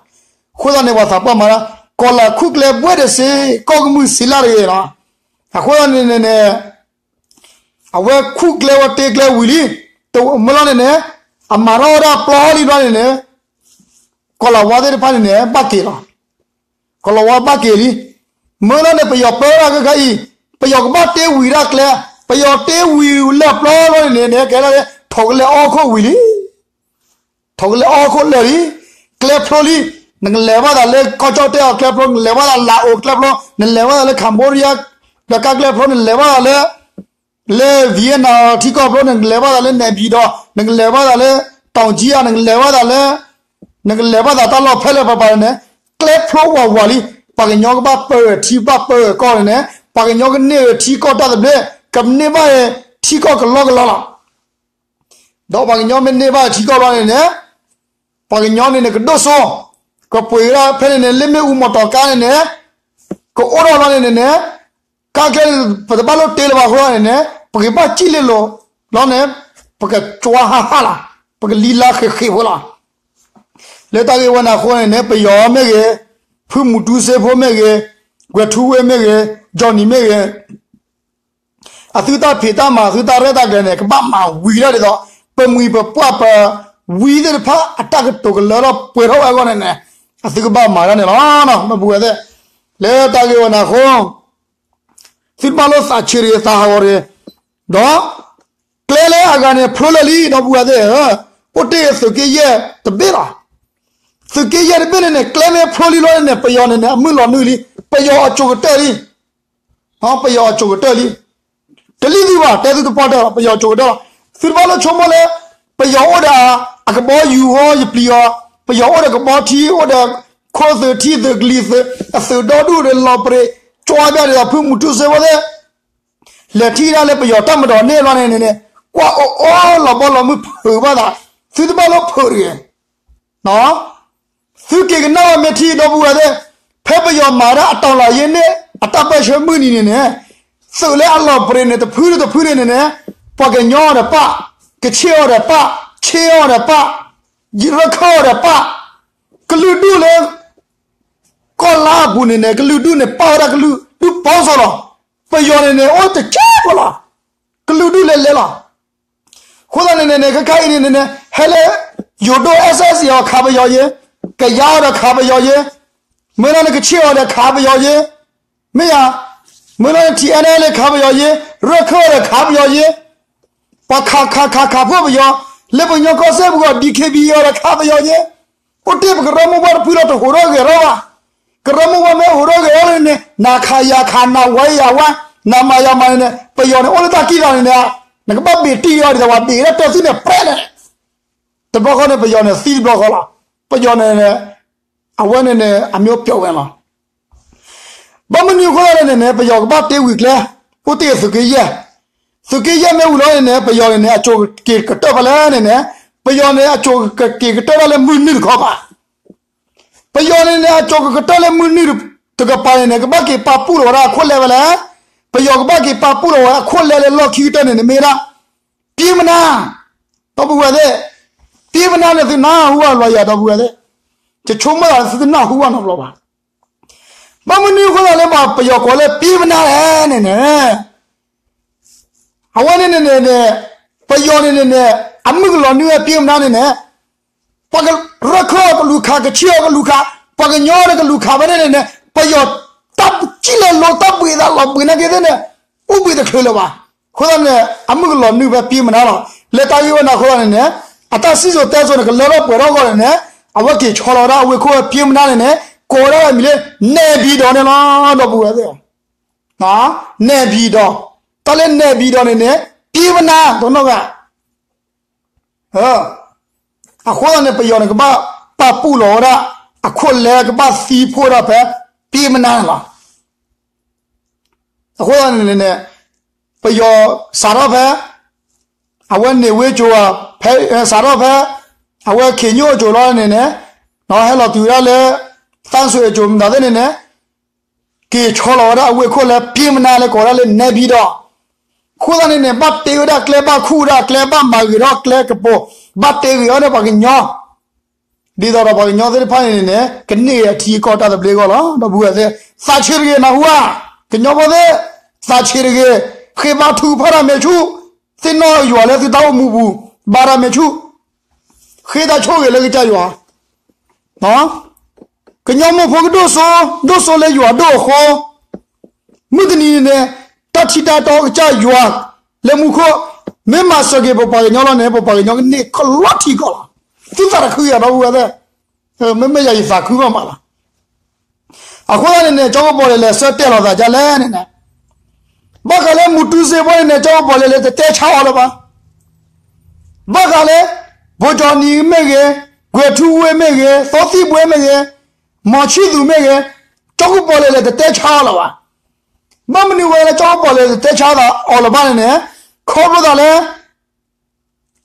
အဃိသတးန့ၣ် ပှၤသးပှၢ်မၤဒၣ် ကီၢ်လၤခူၣ်ကျဲဘှဲၣ်တစ့ ကီၢ်ကမုၢ်စံးလၢ်တဂ့ၤလီၤ. အဃိသတးန့ၣ်န့ၣ်န့ၣ် အဝဲခူၣ်ကျဲဝဲတ့ကျဲဝံၤလံ, တမ့ၢ်လီၤန့ၣ်န့ၣ်, အမၤထီၣ်ဝဲဒၣ်ပျီလံဘျီန့ၣ်န့ၣ် ကီၢ်လၤဝါသ့ၣ်တဖၣ်န့ၣ်န့ၣ် ဘၣ်က့ၤလီၤ. ကီၢ်လၤဝါဘၣ်က့ၤလံ. မ့ၢ်လီၤန့ၣ် ပယီၤပၢဝဲဒၣ်ခဲခါအံၤ, ပယီၤကဘၣ်တ့ဝံၤဒၣ်ကျဲ, ပယီၤတ့ဝံၤလၢပျီလီၤန့ၣ်န့ၣ် ကဲဒၣ်လၢ ထိးကလဲအီၣ်ခိၣ်ဝံၤလံ. ထိးကလဲအီၣ်ခိၣ်လၢာ်လံ, ကျဲဖျိလံ, နကလဲၤဘၣ်သးလၢကီၢ်ကၠီၣ်တဲၣ်အီၤကျဲဖျိ, နလဲၤဘၣ်သးလၤအိၣ်ကျဲဖျိ, နလဲၤဘၣ်သးလၢ Cambodia ဒီးကါကျဲဖျိ, နလဲၤဘၣ်သးလၢ လၢ Vietnam ထံကီၢ်ဖျိ, နကလဲၤဘၣ်သးလၢ နေပြည်တော်, နကလဲၤဘၣ်သးလၢ တောင်ကြီး ဧါ, နကလဲၤဘၣ်သးလၢ နကလဲၤဘၣ်သးတၢ်လီၢ်ဖဲလဲၣ်ဖဲလဲၣ်န့ၣ်, ကျဲဖျိဝးဝးလံ. ပှၤကညီကဘၣ်ပၢဝဲထံ ဘၣ်ပၢဝဲကီၢ်န့ၣ်န့ၣ်, ပှၤကညီကန့ၢ်ဝဲထံကီၢ်တၢ်သဘျ့, ကန့ၢ်ဘၣ်ဝဲထံကီၢ်ကလီကလီလီၤ. ဒီးပှၤကညီမ့ၢ်န့ၢ်ဘၣ်ထံကီၢ်ဘျီန့ၣ်န့ၣ်, ပှၤကညီန့ၣ်န့ၣ် ကဒိၣ်စိ, ကပှ့ၤဝဲဒၣ်ဖဲန့ၣ်န့ၣ် လ့ၣ်မ့ၣ်အူမီၢ်တီၤကါန့ၣ်န့ၣ်, ကအိၣ်ထီၣ်ဘျီန့ၣ်န့ၣ်န့ၣ်, ကါကျဲန့ၣ် ပတဘၣ်လိၣ်တ့လၢၤဘၣ်အဃိန့ၣ်န့ၣ်, ပကဘၣ်စံၣ်လ့လိာ်, ဘျီန့ၣ်, ပကကွၢ်ဟးဟးလီၤ, ပကလံၤလါဃ့ဃ့ဖိလီၤ. လၢတၢ်ဂ့ၢ်ဝဲန့ၣ်အဃိန့ၣ်န့ၣ် ပယီၤမ့ၢ်ဂ့ၤ, ဖုမူတူစ့ဖိမ့ၢ်ဂ့ၤ, ကွဲၤထူဝ့မ့ၢ်ဂ့ၤ, ကၠီၣ်နံၤမ့ၢ်ဂ့ၤ အသုတၢ်ဖံးတၢ်မၤ အသုတၢ်ရဲၣ်တၢ်ကျဲၤန့ၣ် ကဘၣ်မၤဝံၤဒၣ်ဒ်သိး ပမှံၤပပှၢ်ပဝံသ့ၣ်တဖၣ် အတၢ်ကတိၤကလၢထီၣ်ပှဲၤထီၣ်ဝဲအဂီၢ်န့ၣ်န့ၣ်, အသုကဘၣ်မၤဒၣ်န့ၣ်လီၤ. ဒီပုၢ်ဝဲၢ်သ့ၣ်, လၢတၢ်ဂ့ၢ်ဝဲန့ၣ်အဃိ သုတဘၣ်လိၣ်သးဆံးတဂ့ၤ သးဟးဂီၤတဂ့ၤ, ဒီး ကျဲလၢအဂၤန့ၣ် ဖျိလၢာ်လံ ဒီပုၢ်ဝဲၢ်သ့ၣ်ဧၢ, အိၣ်တ့ၢ်သုးက့ယဲၢ်တဘ့ၣ်လီၤ. သုးက့ယဲၢ်တဘ့ၣ်န့ၣ်န့ၣ် ကျဲမ့ၢ်ဖျိလံလီၤန့ၣ်န့ၣ် ပယီၤန့ၣ်န့ၣ် အမုၢ်လီၤနုာ်လံ, ပယီၤအစိၤကတၢၢ်လံ ပယီၤအစိၤကတၢၢ်လံ. တလံၣ်သုဘၣ် တဲသုတပီၢ်တၢၢ်လီၤ ပယီၤစိၤကတၢၢ်လီၤ. သုတဘၣ်လိၣ်ဆိကမိၣ်လၢ ပယီၤအိၣ်ဒီး အကဘီယူၤဟီယပျံၤအီၤ, ပယီၤအိၣ်ဒီးကဘီထံ အိၣ်ဒီး ခိၣ်သုးထံသုးကလံၤသုး အသုးဒီဒူၣ်ဒီးလီၤပရ့ၤ ကွၢ်ဘၣ်ဒ်သိးဖုမူတူစ့ဖိသ့ၣ် လဲၤထံၣ်ဒၣ်လၢပယီၤတၢ်မၤဒီးန့ၢ်ဘျီန့ၣ်န့ၣ် ကွၢ်အီၣ်အီလီၤဘီလီၤမုၢ်ဖုးဘၣ်သး, သုတဘၣ်လိၣ်ဖုးတဂ့ၤ သုက့ၤကနၣ်ဝဲမ့ၢ်ထံဒီပုၢ်ဝဲၢ်သ့ၣ်, ဖဲပယီၤမၤဒၣ်အတီၤလီၤယ့န့ၣ် အတၢ်ပၢၢ်ဆၢမုၢ်နံၤန့ၣ်န့ၣ်, သုးလၢအလီၤပရ့ၤန့ၣ် တဖုန့ၣ်တဖုန့ၣ်န့ၣ်န့ၣ်, ပှၤကညီအီၤဒီးပၢ်, ကဆ့ၣ်အီၤဒီးပၢ်, ဆ့ၣ်အီၤဒီးပၢ်, ရခၢၣ်အီၤဒီးပၢ်, ကလုာ်ဒူၣ်လၢ ကီၢ်လါအပူၤန့ၣ်န့ၣ် ကလုာ်ဒူၣ်န့ၣ် ပၢ်ဝဲဒၣ်ကလုာ်ဒူၣ်ပီစိလီၤ. ပယီၤန့ၣ်န့ၣ် အိၣ်တကဲဖိလီၤ. ကလုာ်ဒူၣ်လဲၤလဲၤလီၤ. အဃိသတးန့ၣ်န့ၣ် ခဲခါအံၤန့ၣ်န့ၣ် ဟဲလၢ ယိၤဒိၣ် SSA အီၤခးပယီၤယ့, ကယါအီၤဒီးခးပယီၤယ့, မ့ၢ်လၢနကဆ့ၣ်အီၤဒီးခးပယီၤယ့, မ့ၢ်ယါ, မ့ၢ်လၢန TNLA ခးပယီၤယ့, ရခၢၣ်အီၤဒီးခးပယီၤယ့, ပှၤခးခးခးခးဖှိၣ်ပယီၤ, လၢပှၤကညီကီၢ်စဲၣ်ပူၤကီး DKBA အီၤဒီးခးပယီၤယ့, အိၣ်တ့ၢ်ပကရၢမိၢ်ပှၢ်တဖုလီၤတဟူးထီၣ်ဂဲၤထီၣ်ဘၣ်. ကရၢမိၢ်ပှၢ်မ့ၢ်ဟူးထီၣ်ဂဲၤထီၣ်လၢန့ၣ် နၤခးယၤခး နၤဝဲယၤဝဲ, နၤမၤယၤမၤန့ၣ်န့ၣ် ပယီၤန့ၣ် အိၣ်လၢတၢ်ကံၢ်လီၤန့ၣ်န့ၣ်, နကဘၣ်ဘ့ၣ်တံၢ်အီၤဒ်သိးပှၤဘ့ၣ်လၢတၢ်သုးန့ၣ်ပြဲန့ၣ်, တဘျီဃီန့ၣ် ပယီၤန့ၣ်သံတဘျီဃီလီၤ. ပယီၤန့ၣ် အဝဲန့ၣ်န့ၣ် အမျိုးပြောင်းဝဲလီၤ. ဘၣ်မနုၤအဃိသတးန့ၣ်န့ၣ် ပယီၤကဘၣ်တ့ဝံၤကျဲ, အိၣ်တ့ၢ်သုးက့ယဲၢ်, သုးက့ယဲၢ်မ့ၢ်ဝံၤလီၤန့ၣ်န့ၣ် ပယီၤန့ၣ်န့ၣ် အစိၤကက့ၤကတၢၢ်ဖဲလဲၣ်န့ၣ်န့ၣ်, ပယီၤန့ၣ် အစိၤကက့ၤကတၢၢ်ဒၣ်လၢမုၢ်နုာ်တခီပၤ ပယီၤန့ၣ်န့ၣ် အစိၤကကတၢၢ်လၢမုၢ်နုာ်တကပၤန့ၣ်န့ၣ် ကဘၣ်က့ၤပာ်ပူၣ်လီၤဝဲဒၣ်အခိၣ်လဲဖဲလဲၣ်. ပယီၤကဘၣ်က့ၤပာ်ပူၣ်လီၤဝဲအခိၣ်လဲလၢလီၢ်ခံကတၢၢ်န့ၣ်န့ၣ် မ့ၢ်ဝဲဒၣ် ပျဉ်းမနါ, ဒီပုၢ်ဝဲၢ်သ့ၣ်, ပျဉ်းမနါန့ၣ်သုနၢ်ဟူဘၣ်လီၤယၤ ဒီပုၢ်ဝဲၢ်သ့ၣ်, ယဆိကမိၣ်သးသုတနၢ်ဟူဘၣ်နီတဘျီဘၣ်. ဘၣ်မနုၤအဃိသတးလၢပှၤပယီၤကိးလၢပျဉ်းမနါလဲၣ်န့ၣ်န့ၣ် အဝဲန့ၣ်န့ၣ်န့ၣ် ပယီၤန့ၣ်န့ၣ်န့ၣ် အမုၢ်ကလီၤနုာ်ဝဲပျဉ်းမနါန့ၣ်န့ၣ် ပှၤကရၢခၢၣ်အီၤကလူၤခး ကဆ့ၣ်အီၤကလူၤခး ပှၤကညီဒီးကလူၤခးဖဲန့ၣ်န့ၣ်န့ၣ် ပယီၤတၢ်စံၣ်လဲၤလိၤ တၢ်ဘှံးသးလီၤဘှံးနာ်က့သ့ၣ်န့ၣ် အိၣ်ဘှံးတချုးလၢၤဘၣ်. အဃိသတးန့ၣ် အမုၢ်ကလီၤနုာ်ဖဲပျဉ်းမနါလီၤ. လၢတၢ်ဂ့ၢ်ဝဲန့ၣ်အဃိသတးန့ၣ်န့ၣ် အတၢ်စံၣ်စိၤတဲစိၤန့ၣ် ကလၢထီၣ်ပှဲၤထီၣ်အဂီၢ်န့ၣ်န့ၣ် အဝဲက့ၤဆီလီၤဝဲဒၣ်အဝ့ၢ်ခိၣ်ဖဲပျဉ်းမနါန့ၣ်န့ၣ် ကိးဝဲဒၣ်အမံၤလၢ နဲၣ်ဘံဒီးန့ၣ်လီၤ ဒီပုၢ်ဝဲၢ်သ့ၣ် နဲၣ်ဘံဒီး, တၢ်လၢနဲၣ်ဘံဒီးန့ၣ်န့ၣ် ပျဉ်းမနါတနီၣ်ဂၤ အဃိသတးန့ၣ် ပယီၤန့ၣ် ကဘၣ်ပာ်ပူၣ်လီၤဝဲဒၣ် အခိၣ်လဲကဘၣ်သံဖှိၣ်ဒၣ်ဖဲ ပျဉ်းမနါန့ၣ်လီၤ. အဃိသတးန့ၣ်န့ၣ် ပယီၤစးထီၣ်ဖဲ အဝဲန့ၢ်ဝ့ၢ်ကၠိၤ ဖဲ စးထီၣ်ဖဲ အဝဲခ့ၣ်ညိၣ်အကၠိၤလီၤန့ၣ်န့ၣ် ဟဲလီၤတုၤဝဲဒၣ်လၢ သန်းရွှေအကၠိၤမတၤသ့ၣ်န့ၣ်န့ၣ် က့ၤဆီလီၤဝဲဒၣ်အဝ့ၢ်ခိၣ်လၢပျဉ်းမနါလၢကိးဝဲဒၣ်လၢနဲၣ်ဘံဒီး, အဃိသတးန့ၣ်န့ၣ် ဘၣ်တ့ဝဲဒၣ်ကျဲ ဘၣ်ခူၣ်ဝဲဒၣ်ကျဲ ဘၣ်မၤဂ့ၤထီၣ်ကျဲကပိၤ, ဘၣ်တ့ဂ့ၤအီၤန့ၣ်ပှၤကညီ, ဒ်သိးဒီးပှၤကညီသ့ၣ်တဖၣ်န့ၣ်န့ၣ် ကန့ၢ်အထံအကီၢ်တၢ်သဘျ့အဂီၢ်လီၤ. ဒီပုၢ်ဝဲၢ်သ့ၣ် သးဆံးတဂ့ၤ နၢ်ဟူဧါ, ကညီဖိသ့ၣ် သးဆံးတဂ့ၤ, ဃ့ဘါထုကဖၣ်တၢ်မဲာ်ဆူၣ်, သ့ၣ်နီၣ်ယွၤလၢသုတၢ်အိၣ်မူပူၤ, ဘါတၢ်မဲာ်ဆူၣ်, ဃ့တၢ်ဆိၣ်ဂ့ၤလၢကစၢ်ယွၤ ကညီမိၢ်ဖိကဒိၣ်စိ, ဒိၣ်စိလၢယွၤဒိၣ်အဃိ, မုၢ်တနံၤန့ၣ်န့ၣ် တၢ်ထံတၢ်တီကစၢ်ယွၤလၢမူခိၣ်, မ့ၢ်မၤစၢၤက့ၤပပှၤကညီလီၤန့ၣ် ပပှၤကညီကန့ၢ်ကလီထံကီၢ်လီၤ. သုသးတခုယၤ ဒီပုၢ်ဝဲၢ်သ့ၣ်, မ့မ့ၢ်ယၤယသးခုဘၣ်မးလီၤ. အဃိသတးန့ၣ်န့ၣ် ကၠီကပီၤလဲၣ်လဲၣ်ဆၢတဲာ်လီၤသးဒ်လဲၣ်န့ၣ်န့ၣ်, ဘၣ်ဃးလၢမူတူစ့ဖိန့ၣ်န့ၣ် ကၠီကပီၤလဲၣ်လဲၣ်တတဲဆါအီၤလၢၤဘၣ်. ဘၣ်ဃးလၢ ဘိကၠီနံၤမ့ၢ်ဂ့ၤ, ကွဲၤထူဝ့မ့ၢ်ဂ့ၤ, သိသံဘှဲမ့ၢ်ဂ့ၤ, မီၤဆံၣ်သူၤမ့ၢ်ဂ့ၤ, ကၠီကပီၤလဲၣ်လဲၣ်တတဲဆါအီၤလၢၤဘၣ်. ဘၣ်မနုၤဝဲလၢကၠီကပီၤလဲၣ်လဲၣ်တတဲဆါအီၤလၢၤဘၣ်န့ၣ်န့ၣ်, ခီဖျိသးလၢ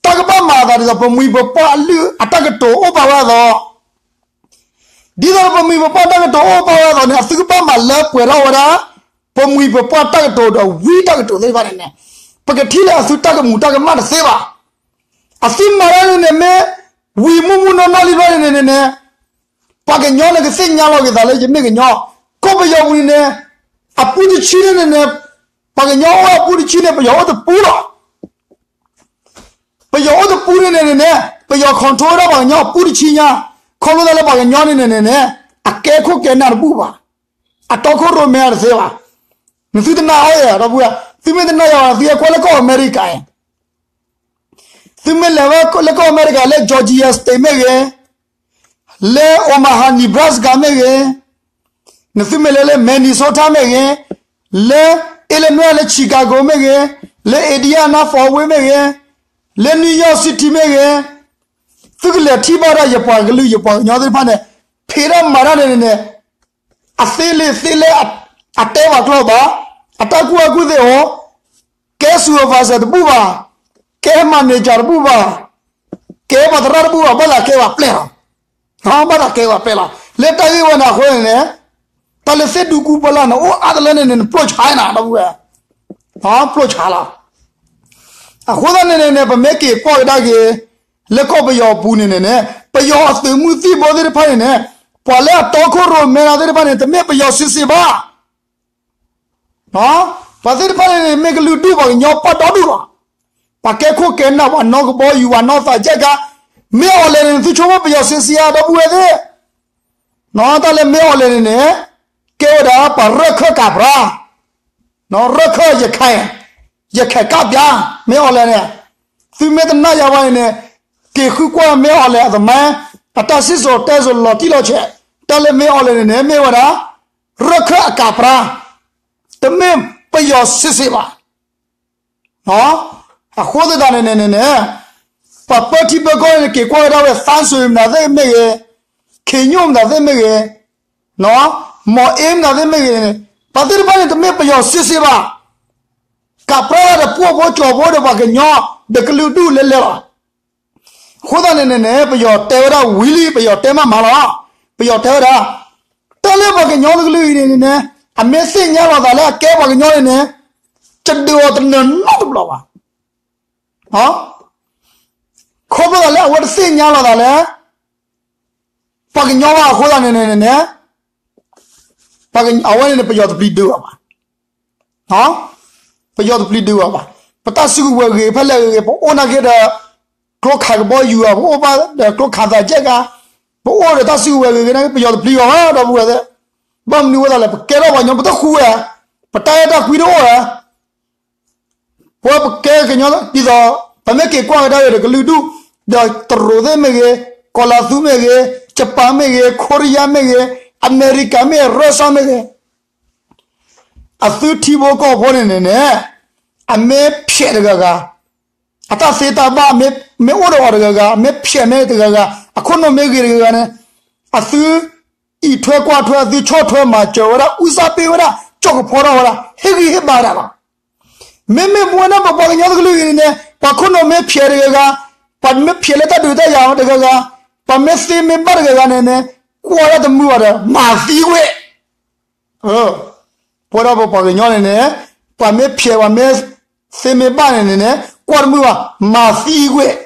တၢ်ကဘၣ်မၤ ဒ်သိးပမှံၤပပှၢ်အလုၢ်အတၢ်ကတိၤအိၣ်ဘၣ်ဝဲအသိး, ဒ်သိးပမှံၤပပှၢ်တၢ်ကတိၤအိၣ်ဘၣ်ဝဲအသိးန့ၣ် အသုကဘၣ်မၤလၢပှဲၤထီၣ်ဝဲဒၣ် ပမှံၤပပှၢ်တၢ်ကတိၤဒီးဝံတၢ်ကတိၤသ့ၣ်တဖၣ်န့ၣ်န့ၣ်, ပကထံၣ်လၢအသုတၢ်ကမူၤတၢ်ကမၣ်တသ့ဘၣ်. အသုမၤတၢ်န့ၣ်န့ၣ် မ့ၢ်ဝံၤမုၢ်မုၢ်နီၢ်နီၢ်လံဘျီန့ၣ်န့ၣ်န့ၣ် ပှၤကညီန့ၣ်ကသ့ၣ်ညါလီၤက့ၤသးလၢယမ့ၢ်ကညီ, ကီၢ်ပယီၤပူၤန့ၣ်န့ၣ် အပူတဆံန့ၣ်န့ၣ်န့ၣ် ပှၤကညီအိၣ်အပူတဆံန့ၣ် ပယီၤအိၣ်တပူလီၤ. ပယီၤအိၣ်တပူန့ၣ်န့ၣ်န့ၣ် ပယီၤ control ဝဲဒၣ်ပှၤကညီအပူတဆံညါ, ခီဖျိသးလၢပှၤကညီန့ၣ်န့ၣ်န့ၣ် အကဲခိၣ်ကဲနၢ်တဘူၣ်ဘၣ်, အတီခိၣ်ရိၣ်မဲတသ့ဘၣ်. နသုတနာ်အီၤဧါ ဒီပုၢ်ဝဲၢ်, သုမ့ၢ်တနာ်ယၤဘၣ် သုဟဲကွၢ်လၢကီၢ်အမဲရကၤ, သုမ့ၢ်လဲၤဝဲလၢကီၢ်အမဲရကၤလၢ Georgia State မ့ၢ်ဂ့ၤ, လၢ Omaha Nebraska မ့ၢ်ဂ့ၤ, နသုမ့ၢ်လဲၤလၢ Minnesota မ့ၢ်ဂ့ၤ, လၢ Illinois လၢ Chicago မ့ၢ်ဂ့ၤ, လၢ Indiana Fort Wayne မ့ၢ်ဂ့ၤ, လၢ New York City မ့ၢ်ဂ့ၤ, သုကလဲၤထံၣ်ဘၣ်ဒၣ်ယပှၤကလုာ်ယပှၤကညီသ့ၣ်တဖၣ်န့ၣ် ဖံးတၢ်မၤတၢ်န့ၣ်န့ၣ် အသ့လံာ်သ့လဲၢ် အတဲပှၤကျိာ်ဘၣ်, အတၢ်ကူၣ်ဘၣ်ကူၣ်သ့အိၣ်, ကဲ supervisor တဘူၣ်ဘၣ်, ကဲ manager တဘူၣ်ဘၣ်, ကဲပှၤသရၣ်တဘူၣ်ဘၣ်, ဘၣ်သးကဲပှၤပျဲၢ်လီၤ. ဘၣ်သးကဲပှၤပျဲၢ်လီၤ. လၢတၢ်ဂ့ၢ်ဝဲန့ၣ်အဃိန့ၣ်န့ၣ် တၢ်လၢသ့ၣ်ဒူကူပလၢ်န့ၣ် အိၣ်အါတလၢန့ၣ်န့ၣ် နပျိၢ်ဆါနၤ ဒီပုၢ်ဝဲၢ်, ပျိၢ်ဆါလီၤ. အဃိသတးန့ၣ်န့ၣ်န့ၣ် ပမ့ၢ်က့ၤကွၢ်ကဒါက့ၤ လၢကီၢ်ပယီၤပူၤန့ၣ်န့ၣ်န့ၣ် ပယီၤအသုးမုၢ်သံၣ်ဘိသ့ၣ်တဖၣ်န့ၣ်န့ၣ် ပှၤလၢအတီခိၣ်ရိၣ်မဲနၤသ့ၣ်တဖၣ်န့ၣ် တမ့ၢ်ပယီၤစ့စ့ဘၣ်. ပှၤသ့ၣ်တဖၣ်န့ၣ်န့ၣ် မ့ၢ်ကလုာ်ဒူၣ်ပှၤကညီပှၢ်ဒီဒူၣ်လီၤ. ပှၤကဲခိၣ်ကဲနၢ် ပှၤနီၢ်ကဘီယူၤ ပှၤနီၢ်သးယဲၢ်ကါ, မ့ၢ်အီၤလဲၣ်န့ၣ် သုဆိကမိၣ်ပယီၤစ့စ့ဧါ ဒီပုၢ်ဝဲၢ်သ့ၣ် တၢ်လၢမ့ၢ်အီၤလဲၣ်န့ၣ်န့ၣ် ကဲဝဲဒၣ်ပှၤရၢၢ်ခၢၣ်ကးပြါ, ရၢၢ်ခၢၣ် ရခိုင်, ရခိုင်ကးပြါ, မ့ၢ်အီၤလဲၣ်န့ၣ်, သုမ့ၢ်တနာ်ယၤဘၣ်န့ၣ်န့ၣ်, က့ၤဃုကွၢ်မ့ၢ်အီၤလဲၣ်အသမိုင်း, အတၢ်စံၣ်စိၤတဲစိၤလီၤတံၢ်လီၤဆဲး, တၢ်လၢမ့ၢ်အီၤလဲၣ်န့ၣ်န့ၣ် မ့ၢ်ဝဲဒၣ် ရၢၢ်ခၢၣ်အကးပြါ, တမ့ၢ်ပယီၤစ့စ့ဘၣ်. အဃိသတးန့ၣ်န့ၣ်န့ၣ်, ပှၤပၢထံပၢကီၢ်န့ၣ် က့ၤကွၢ်ကဒါဝဲ သန်းရွှေ မတၤသ့ၣ်မ့ၢ်ဂ့ၤ, ခင်ညွန့် မတၤသ့ၣ်မ့ၢ်ဂ့ၤ, မောင်အေး မတၤသ့ၣ်မ့ၢ်ဂ့ၤန့ၣ်, ပှၤသ့ၣ်တဖၣ်န့ၣ် တမ့ၢ်ပယီၤစ့စ့ဘၣ်. ကးပြါဒီးပှိၢ်ဖိကၠီၤဖိဒီးပှၤကညီ, ဒီးကလုာ်ဒူၣ်လဲၤလဲၤလီၤ. အဃိသတးန့ၣ်န့ၣ်န့ၣ် ပယီၤတဲဝဲဒၣ်ဝံၤလံ ပယီၤတဲမးမးလီၤ. ပယီၤတဲဝဲဒၣ်, တၢ်လၢပှၤကညီတကလုာ်အံၤန့ၣ်န့ၣ်, အမ့ၢ်သ့ၣ်ညါလီၤသးလၢအကဲပှၤကညီန့ၣ်န့ၣ်, တဒုးအီၤတနၢၤနီတဘျီဘၣ်. ခီဖျိသးလၢအဝဲတသ့ၣ်ညါလီၤသးလၢ ပှၤကညီဘၣ်အဃိသတးန့ၣ်န့ၣ်န့ၣ်, အဝဲန့ၣ်န့ၣ် ပယီၤတပျံၤဒုးအီၤဘၣ်. ပယီၤတပျံၤဒုးအီၤဘၣ်. ပတၢ်စုကဝဲၤဂ့ၤဖဲလဲၣ်ဂ့ၤဂ့ၤ ပအိၣ်နာ်က့ဒီး ကျိခးကဘီယူၤဧါ, ပအိၣ်ဘၣ်ဒီးကျိခးသးကဲကါ, ပအိၣ်ဒီးတၢ်စုကဝဲၤဂ့ၤဂ့ၤနာ်က့ ပယီၤတပျံၤအီၤဘၣ် ဒီပုၢ်ဝဲၢ်သ့ၣ်, ဘၣ်မနုၤအဃိသတးလဲၣ် ပကဲထီၣ်ပှၤကညီ ပတဃူဝဲ, ပတၢ်အဲၣ်တၢ်ကွံတအိၣ်ဝဲ ပဝဲပကဲကညီ ဒ်သိး ပမ့ၢ်က့ၤကွၢ်ကဒါက့ၤဒီးကလုာ်ဒူၣ်, ဒီးတရူးသ့ၣ်မ့ၢ်ဂ့ၤ, ကီၤလၤသူမ့ၢ်ဂ့ၤ, ယပၣ်မ့ၢ်ဂ့ၤ, ခိရံယါမ့ၢ်ဂ့ၤ, အမဲရကၤမ့ၢ်ဂ့ၤ, ရၢၢ်စၢ်မ့ၢ်ဂ့ၤ, အသုထံဖိကီၢ်ဖိန့ၣ်န့ၣ်န့ၣ်, အမ့ၢ်ဖျဲးတဂၤဂၤ, အတၢ်သ့တၢ်ဘၣ် မ့ၢ်အိၣ်ဒီးအီၤတဂၤဂၤ, အမ့ၢ်ဖျဲးမ့ၢ်တဂၤဂၤ, အခိၣ်နူာ်မ့ၢ်ဂ့ၤတဂၤဂၤန့ၣ်, အသု အံးထွဲကွၢ်ထွဲ အသုဆီၣ်ထွဲမၤစၢၤဝဲဒၣ် အူစၢ်ပ့ၢ်ဝဲဒၣ် ကၠီၣ်ကဖီထီၣ်ဝဲဒၣ် ဟ့ၣ်ဂံၢ်ဟ့ၣ်ဘါဒၣ်လီၤ. မ့မ့ၢ်ပဝဲဒၣ်ပပှၤကညီတကလုာ်အံၤန့ၣ်န့ၣ် ပှၤခိၣ်နူာ်မ့ၢ်ဖျဲးတဂၤဂၤ, ပှၤမ့ၢ်ဖျဲးလၢတၢ်ဒုးတၢ်ယၤတဂၤဂၤ, ပှၤမ့ၢ်သ့မ့ၢ်ဘၣ်တဂၤဂၤန့ၣ်န့ၣ်, ကွၢ်ဒၣ်တမုာ်ဘၣ်ဒီး မၤသံကွံာ် ပဝဲဒၣ်ပပှၤကညီန့ၣ်န့ၣ်, ပှၤမ့ၢ်ဖျဲး ပှၤမ့ၢ်သ့မ့ၢ်ဘၣ်န့ၣ်န့ၣ်န့ၣ် ကွၢ်တမုာ်ဘၣ် မၤသံကွံာ်.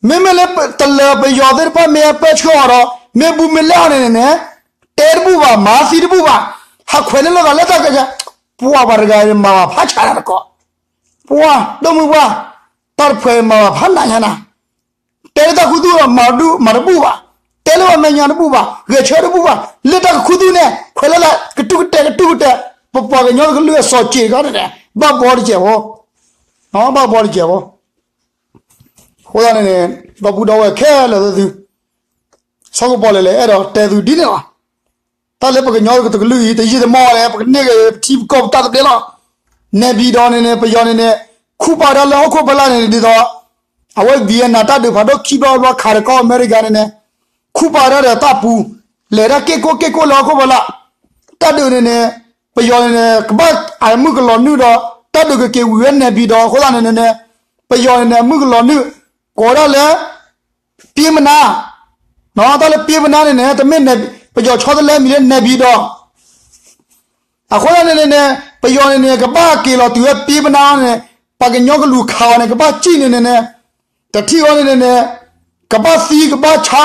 မ့မ့ၢ်လၢတလၢၤပယီၤသ့ၣ်တဖၣ်မ့ၢ်ဟဲပၢဆှၢအီၤဒီး မ့ၢ်ဘူးမ့ၢ်လဲအီၤန့ၣ်န့ၣ်န့ၣ်, တဲတဘူၣ်ဘၣ် မၤသံတဘူၣ်ဘၣ်, ဟးခွဲးန့ၢ်လိာ်သးလၢတၢ်က, ပှၤပှၤတဂၤမၤဘၣ်ဖးဆါတၢ်တကီး, ပှၤဒိၣ်မုၢ်ပှၢ်, တၢ်တဖှဲးမၤဘၣ်ဖးနးညါနၤ တဲလၢတၢ်ခူသူၣ်ဒီး မၤတဘူၣ်ဘၣ်, တဲလၢပှၤမဲာ်ညါတဘူၣ်ဘၣ်, ဂဲၤဆၢတဘူၣ်ဘၣ်, လၢတၢ်ကခူသူၣ်န့ၣ် ခွဲးလၢလၢ ကတူၢ်ကတဲာ်ကတူၢ်ကတဲာ်, ပပှၤကညီတကလုာ်အစီၤစ့ၢ်ကီးန့ၣ်န့ၣ် ဘၣ်ဘီတစဲးဖိ, ဘၣ်ဘီတစဲးဖိ. အဃိသတးန့ၣ်န့ၣ် ဒီပုၢ်ဒီဝဲၢ်ခဲလၢာ်သ့ၣ်သု, စီၤကပီၤလဲၣ်လဲၣ် အဲၣ်ဒိးတဲသုဒ်န့ၣ်လီၤ. တၢ်လၢပှၤကညီတကလုာ်အံၤ တယံာ်တမီၢ်လၢ ပကန့ၢ်က့ၤပထံပကီၢ်ပတၢ်သဘျ့လီၤ. နဲၣ်ပျံၤဒီးန့ၣ်န့ၣ် ပယီၤန့ၣ်န့ၣ် ခူၣ်ပာ်တၢ်လၢဟီၣ်ခိၣ်ဖီလာ်န့ၣ် ဒ်သိး အဝဲ Vietnam တၢ်ဒုးဖးဒိၣ်ခံဘျီတဘျီခးဒီးကီၢ်အမဲရကၤန့ၣ်န့ၣ် ခူၣ်ပာ်တၢ်ဒီးတၢ်ပူၤ လဲၤတၢ်က့ၣ်ကိၣ်က့ၣ်ကိၣ်လၢဟီၣ်ခိၣ်ဖီလာ် တၢ်ဒုးန့ၣ်န့ၣ် ပယီၤန့ၣ်န့ၣ် ကဘၣ်အမုၢ်ကလီၤနုာ်ဒီး တၢ်ဒုးကက့ၤဝံၤဝဲနဲၣ်ပျံၤဒီးအဃိသတးန့ၣ်န့ၣ်န့ၣ် ပယီၤန့ၣ်န့ၣ် အမုၢ်ကလီၤနုာ် ကိးဒၣ်လၢ ပျ့ပနါ, တၢ်လၢပျ့ပနါန့ၣ်န့ၣ် တမ့ၢ် ပယီၤဆီတလဲမံၤလၢ နဲၣ်ပံၤဒီး အဃိသတးန့ၣ်န့ၣ်န့ၣ် ပယီၤန့ၣ်န့ၣ် ကဘၣ်က့ၤလီၤတုၤဝဲပျ့ပနါန့ၣ် ပှၤကညီကလူးခးအီၤန့ၣ် ကဘၣ်စံၣ်န့ၣ်န့ၣ်န့ၣ် တထံၣ်အီၤန့ၣ်န့ၣ်န့ၣ် ကဘၣ်သံ ကဘၣ်ဆါ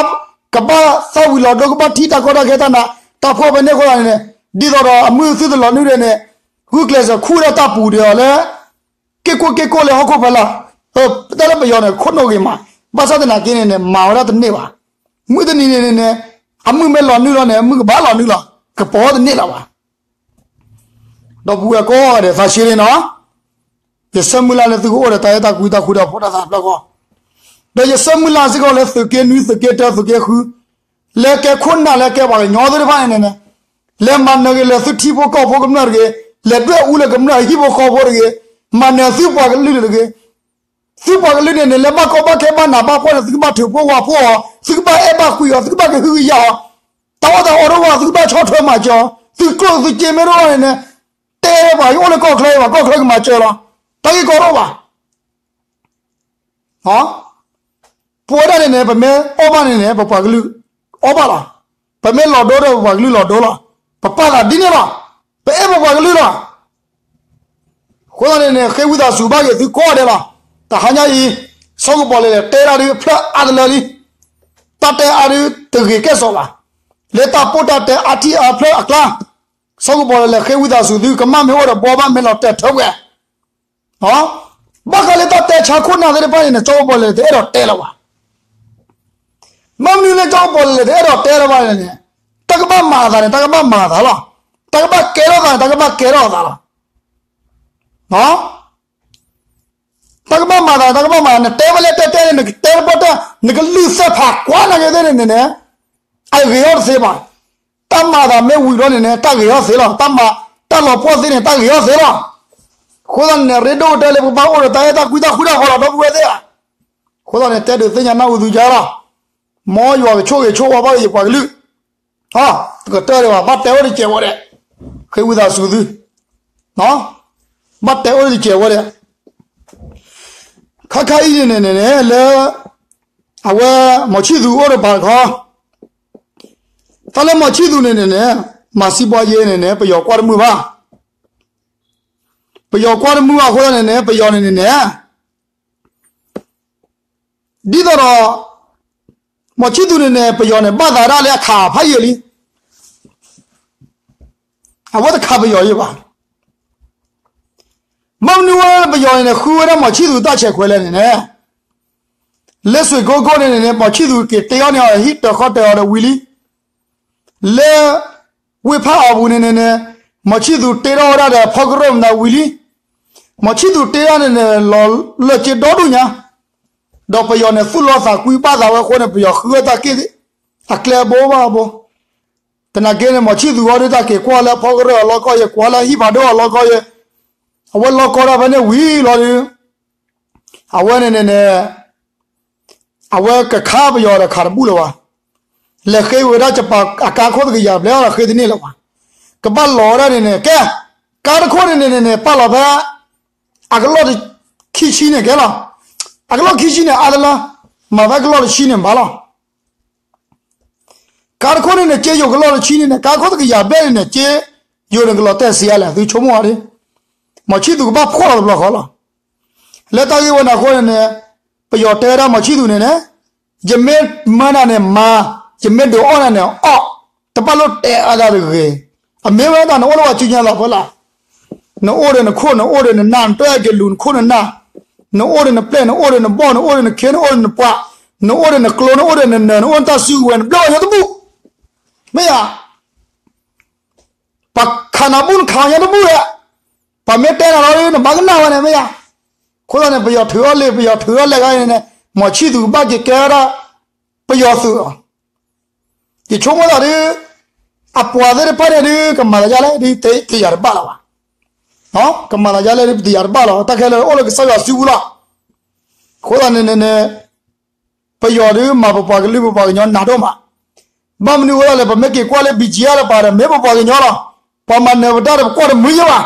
ကဘၣ်သၣ်ဝံၤလီၤဒိ ကဘၣ်ထံၣ်တၢ်ကီတၢ်ခဲတၢ်နး တၢ်ဖှီၣ်ဖဲန့ၣ်အဃိသတးန့ၣ်န့ၣ် ဒ်သိးဒီးအမုၢ်သုတလီၤနုာ်ဒဲးန့ၣ် ဂုာ်ကျဲးစၢးခူၣ်ဒၣ်တၢ်ပူၤဒီးအီၤလၢ က့ၢ်ကိၢ်က့ၢ်ကိၢ်လၢဟီၣ်ခိၣ်ဖီလာ်, တၢ်လၢပယီၤန့ၣ် ခိၣ်နူာ်ဂ့ၤမး, ဘၣ်ဆၣ်သနာ်က့န့ၣ်န့ၣ် မၤဝဲဒၣ်တန့ၢ်ဘၣ်. မုၢ်တနံၤန့ၣ်န့ၣ်န့ၣ် အမုၢ်မ့ၢ်လီၤနုာ်လီၤန့ၣ် အမုၢ်ကဘၣ်လီၤနုာ်လီၤ, ကပီၤတန့ၢ်လၢၤဘၣ်. ဒီပုၢ်ဝဲၢ်ကိးဂၤဒဲး သးဆံးန့ၣ်နီၤ, ယဆၢမုၢ်လၢ်လၢသုကအိၣ်ဒီးတၢ်အဲၣ်တၢ်ကွံတၢ်ဃူတၢ်ဖိးတၢ်သးဖျၢၣ်ဃီ, ဒီးယဆၢမုၢ်လၢ်စ့ၢ်ကီးလၢသုးက့နွံ သုးက့တၢ သုးက့ဃု လၢကဲခိၣ်နၢ်လၢကဲပှၤကညီသ့ၣ်တဖၣ်န့ၣ်န့ၣ် လဲၤမၤနၢၤက့ၤလၢသုထံဖိကီၢ်ဖိကမျၢၢ်တဂ့ၤ, လဲၤဒွဲၣ်အူလၢကမျၢၢ်ဟံၣ်ဖိဃီဖိတဂ့ၤ, မၤနၢၤသုပှၤကလုာ်တဂ့ၤ, သုပှၤကလုာ်န့ၣ်န့ၣ် လၢဘၣ်ကီဘၣ်ခဲဘၣ်နးဘၣ်ဖှီၣ်န့ၣ် သုကဘၣ်ထုးဖှိၣ်ဝးဖှိၣ်အီၤ, သုကဘၣ်အဲၣ်ဘၣ်ကွံအီၤ, သုကဘၣ်ကဟုကယာ်အီၤ, တၢ်အီၣ်တၢ်အီတအိၣ်ဘၣ် သုကဘၣ်ဆီၣ်ထွဲမၤစၢၤအီၤ, သုကျိၣ်သုစ့မ့ၢ်တအိၣ်န့ၣ်န့ၣ် တဲပှၤကအိၣ်လၢကီၢ်ချၢအံၤဘၣ် ကီၢ်ချၢကမၤစၢၤလီၤ, တၢ်ဂ့ၢ်ကီတအိၣ်ဘၣ်. ပဝဲဒၣ်န့ၣ်န့ၣ် ပမ့ၢ်အီၣ်ဘၣ်န့ၣ်န့ၣ် ပပှၤကလုာ်အီၣ်ဘၣ်လီၤ. ပမ့ၢ်လီၤဒိဒီးပပှၤကလုာ်လီၤဒိလီၤ. ပပာ်သးဒ်န့ၣ်လီၤ. ပအဲၣ်ပပှၤကလုာ်လီၤ. အဃိသတးန့ၣ်န့ၣ် ဃ့ဝံသးစူၤဘၣ်က့ၤသုကိးဂၤဒဲးလီၤ. တဟါညါအံၤ စီၤကပီၤလဲၣ်လဲၣ် တဲဒၣ်ဒုးဖျၢၣ်အါတလၢလံ. တၢ်တဲအါဒုးတဂ့ၤကဲၣ်ဆိးဘၣ်. လၢတၢ်ပိၢ်တၢ်တဲအါထံၣ်အါဖျၢၣ်အကျါ စီၤကပီၤလဲၣ်လဲၣ်ဃ့ဝံသးစူၤသု ကမၣ်မ့ၢ်အိၣ်ဒီးဘှီဘၣ်မ့ၢ်လီၤတဲာ်ထၢဝဲ ဘၣ်ဃးလၢတၢ်တဲဆါခိၣ်နၢ်သ့ၣ်တဖၣ်န့ၣ်န့ၣ် စီၤကပီၤလဲၣ်လဲၣ်တအဲၣ်ဒိးတဲလၢၤဘၣ်. ဘၣ်မနုၤလၢစီၤကပီၤလဲၣ်လဲၣ်တအဲၣ်ဒိးတဲလၢၤဘၣ်န့ၣ်န့ၣ် တၢ်ကဘၣ်မၤအသးန့ၣ် တၢ်ကဘၣ်မၤအသးလီၤ. တၢ်ကဘၣ်ကဲထီၣ်သးန့ၣ် တၢ်ကဘၣ်ကဲထီၣ်အသးလီၤ. တၢ်ကဘၣ်မၤသးန့ၣ် တၢ်ကဘၣ်မၤ နတဲဝဲလၢတဲတဲန့ၣ် နကတဲတပီၢ်တၢၢ် နကလုၢ်သၢဖးကွၢ်နာ်က့သ့ၣ်န့ၣ်န့ၣ် အဂ့ၤထီၣ်တသ့ဘၣ်. တၢ်မၤသးမ့ၢ်ဝံၤဘျီန့ၣ်န့ၣ် တၢ်ဂ့ၤထီၣ်သ့လီၤ. တၢ်မၤ တၢ်လီၤပှီၢ်သ့န့ၣ် တၢ်ဂ့ၤထီၣ်သ့လီၤ. အဃိသတးန့ၣ်န့ၣ် ရ့ဒိၣ်ကတၢၢ်လၢပကဘၣ်အိၣ်ဒီးတၢ်အဲၣ်တၢ်ကွံတၢ်ဃူတၢ်ဖိးလီၤ ဒီပုၢ်ဝဲၢ်သ့ၣ်ဧၢ. အဃိသတးန့ၣ် တဲဒုးသ့ၣ်ညါနၢ်ဟူသုယါလီၤ. မ်ယွၤကဆိၣ်ဂ့ၤဆိၣ်ဝါဘၣ်ယပှၤကလုာ် တကတၢၢ်ဒံးဘၣ် ဘၣ်တဲအိၣ်တစဲးဝဲဒဲး, ဃ့ဝံသးစူၤသု, ဘၣ်တဲအိၣ်တစဲးဝဲဒဲး, ခါခါအံၤန့ၣ်န့ၣ်န့ၣ် လၢ အဝဲ မီၤဆံၣ်သူၤအိၣ်တပၤတခီ, တၢ်လၢမီၤဆံၣ်သူၤန့ၣ်န့ၣ်န့ၣ် မၤစံးဘှီယဲန့ၣ်န့ၣ် ပယီၤကွၢ်တမုာ်ဘၣ်, ပယီၤကွၢ်တမုာ်ဘၣ်အဃိသတးန့ၣ်န့ၣ် ပယီၤန့ၣ်န့ၣ်န့ၣ် ဒ်သိးဒီး မီၤဆံၣ်သူၤန့ၣ်န့ၣ် ပယီၤန့ၣ် ဘၣ်သးဒၣ်လၢအခးဖးယံာ်လံ, အဝဲတခးပယီၤယဲဘၣ်. ဘၣ်မနုၤဝဲပယီၤန့ၣ်န့ၣ် ဃုဝဲဒၣ်မီၤဆံၣ်သူၤတၢ်ဆဲးခွဲးလဲၣ်န့ၣ်န့ၣ်, လၢစွ့ၣ်ကိကိၣ်န့ၣ်န့ၣ်န့ၣ် မီၤဆံၣ်သူၤက့ၤတ့အီၤန့ၢ်အီၤ ဟံၣ်တၢၤဃီတၢၤအီၤဒီးဝံၤလံ လၢ ဝ့ၢ်ဖးအီၤပူၤန့ၣ်န့ၣ်န့ၣ် မီၤဆံၣ်သူၤတ့ထီၣ်ဝဲဒၣ်ဒီးဖီကရၢၢ်မတၤဝံၤလံ, မီၤဆံၣ်သူၤတ့ဒၣ်န့ၣ်န့ၣ် လီၤလၢာ်က့ဒီဒူၣ်ညါ, ဒီးပယီၤန့ၣ် သူၣ်လီသးကွံဘၣ်သးဝဲအဃိန့ၣ် ပယီၤဃုဝဲတၢ်က့ၢ် အကျဲအဘိဘၣ်အဘိ, သနာ်က့န့ၣ် မီၤဆံၣ်သူၤအီၤဒုးတၢ်က့ၤကွၢ်လၢဖီကရၢၢ်အလီၢ်ကီၢ်ယဲၢ် ကွၢ်လၢဟံၣ်ဖးဒိၣ်အလီၢ်ကီၢ်ယဲၢ်, အဝဲလီၢ်ကီၢ်ဒၣ်ဖဲန့ၣ်ဝံၤလီၤဒုး အဝဲန့ၣ်န့ၣ်န့ၣ် အဝဲကခးပယီၤဒီးခးတဘူၣ်လၢၤဘၣ်, လဲၤဃ့ဝဲဒၣ်ကပၤအကါခိၣ်တကယၤဘျဲၣ်အီၤဒီးဃ့တန့ၢ်လၢၤဘၣ်, ကဘၣ်လီၤဝဲဒၣ်န့ၣ်န့ၣ် ကဲ, ကါတခိၣ်န့ၣ်န့ၣ်န့ၣ် ပာ်လီၤဖဲ အကလီၢ်ခံဆံန့ၣ်ကဲလီၤ, အကလီၢ်ခံဆံန့ၣ် အါတလၢ မၤဖဲကလီၢ်တဆံန့ၣ်ဘၣ်လီၤ ကါတခိၣ်န့ၣ်န့ၣ် က့ယိၤကလီၢ်တဆံန့ၣ်န့ၣ် ကါခိၣ်တကယၤဘျဲၣ်န့ၣ်န့ၣ် က့ယိၤန့ၣ်ကလီၤတဲာ်စံးအါလဲၣ် သုဆိကမိၣ်အီၤဒ်, မီၤဆံၣ်သူၤကဘၣ်ဖှီၣ်လီၤတဘျီဃီလီၤ. လၢတၢ်ဂ့ၢ်ဝဲန့ၣ်အဃိန့ၣ်န့ၣ် ပယီၤတဲဝဲဒၣ်မီၤဆံၣ်သူၤန့ၣ်န့ၣ် ယမ့ၢ်မၤနၤန့ၣ်မၤ, ယမ့ၢ်ဒုးအီၣ်နၤန့ၣ်အီၣ်, တဘၣ်လိၣ်တဲအါဒၣ်တဂ့ၤ, အမ့ၢ်ဝဲဒၣ်နအိၣ်လၢပှၤစုညါသးဖီလာ် နအိၣ်ဒီးနခိၣ် နအိၣ်ဒီးနနၢ် နတၢ်အဲၣ်က့ၤလူၤနခိၣ်နနၢ်, နအိၣ်ဒီးနပျဲၢ် နအိၣ်ဒီးနဘီၣ် နအိၣ်ဒီးနခ့ နအိၣ်ဒီးနပှၤ, နအိၣ်ဒီးနကျိ နအိၣ်ဒီးနနၢၤ နအိၣ်နတၢ်စုကဝဲၤ နဘျၢဝဲညါတဘူၣ်, မ့ၢ်ဧါ, ပှၤခးနၤဘူၣ်နခးညါတဘူၣ်ဧါ, ပှၤမ့ၢ်တဲနၤလီၤ နဘၣ်ကနၣ်ဝဲန့ၣ်မ့ၢ်ဧါ, အဃိသတးန့ၣ် ပယီၤထုးအီၤလံ ပယီၤထုးအီၤလဲၣ်ဂၤန့ၣ်န့ၣ် မီၤဆံၣ်သူၤကဘၣ်က့ၤကဲဝဲဒၣ် ပယီၤသုးလီၤ ယဆိကမိၣ်သးဒ် အပှၤသ့ၣ်တဖၣ်န့ၣ်ဒ် ကမၤသးဒ်လၢတယၤတဘၣ်လီၤဘၣ်, ကမၤသးဒ်လၢတယၤတဘၣ်လီၤ တၢ်ခဲလၢာ်အိၣ်လၢကစၢ်ယွၤစုပူၤလီၤ, အဃိသတးန့ၣ်န့ၣ်န့ၣ် ပယီၤဒ်မၤပပှၤကလုာ်ပပှၤကညီနးဒိၣ်မး, ဘၣ်မနုၤအဃိသတးလဲၣ် ပမ့ၢ်က့ၤကွၢ်လၢ ဘံၣ်ကၠံၣ်အါလၢပၤဒီး မ့ၢ်ပပှၤကညီလီၤ, ပှၤမၤနၢၤပတၢ်ဒီးပကွၢ်တမုာ်ယဲဘၣ်,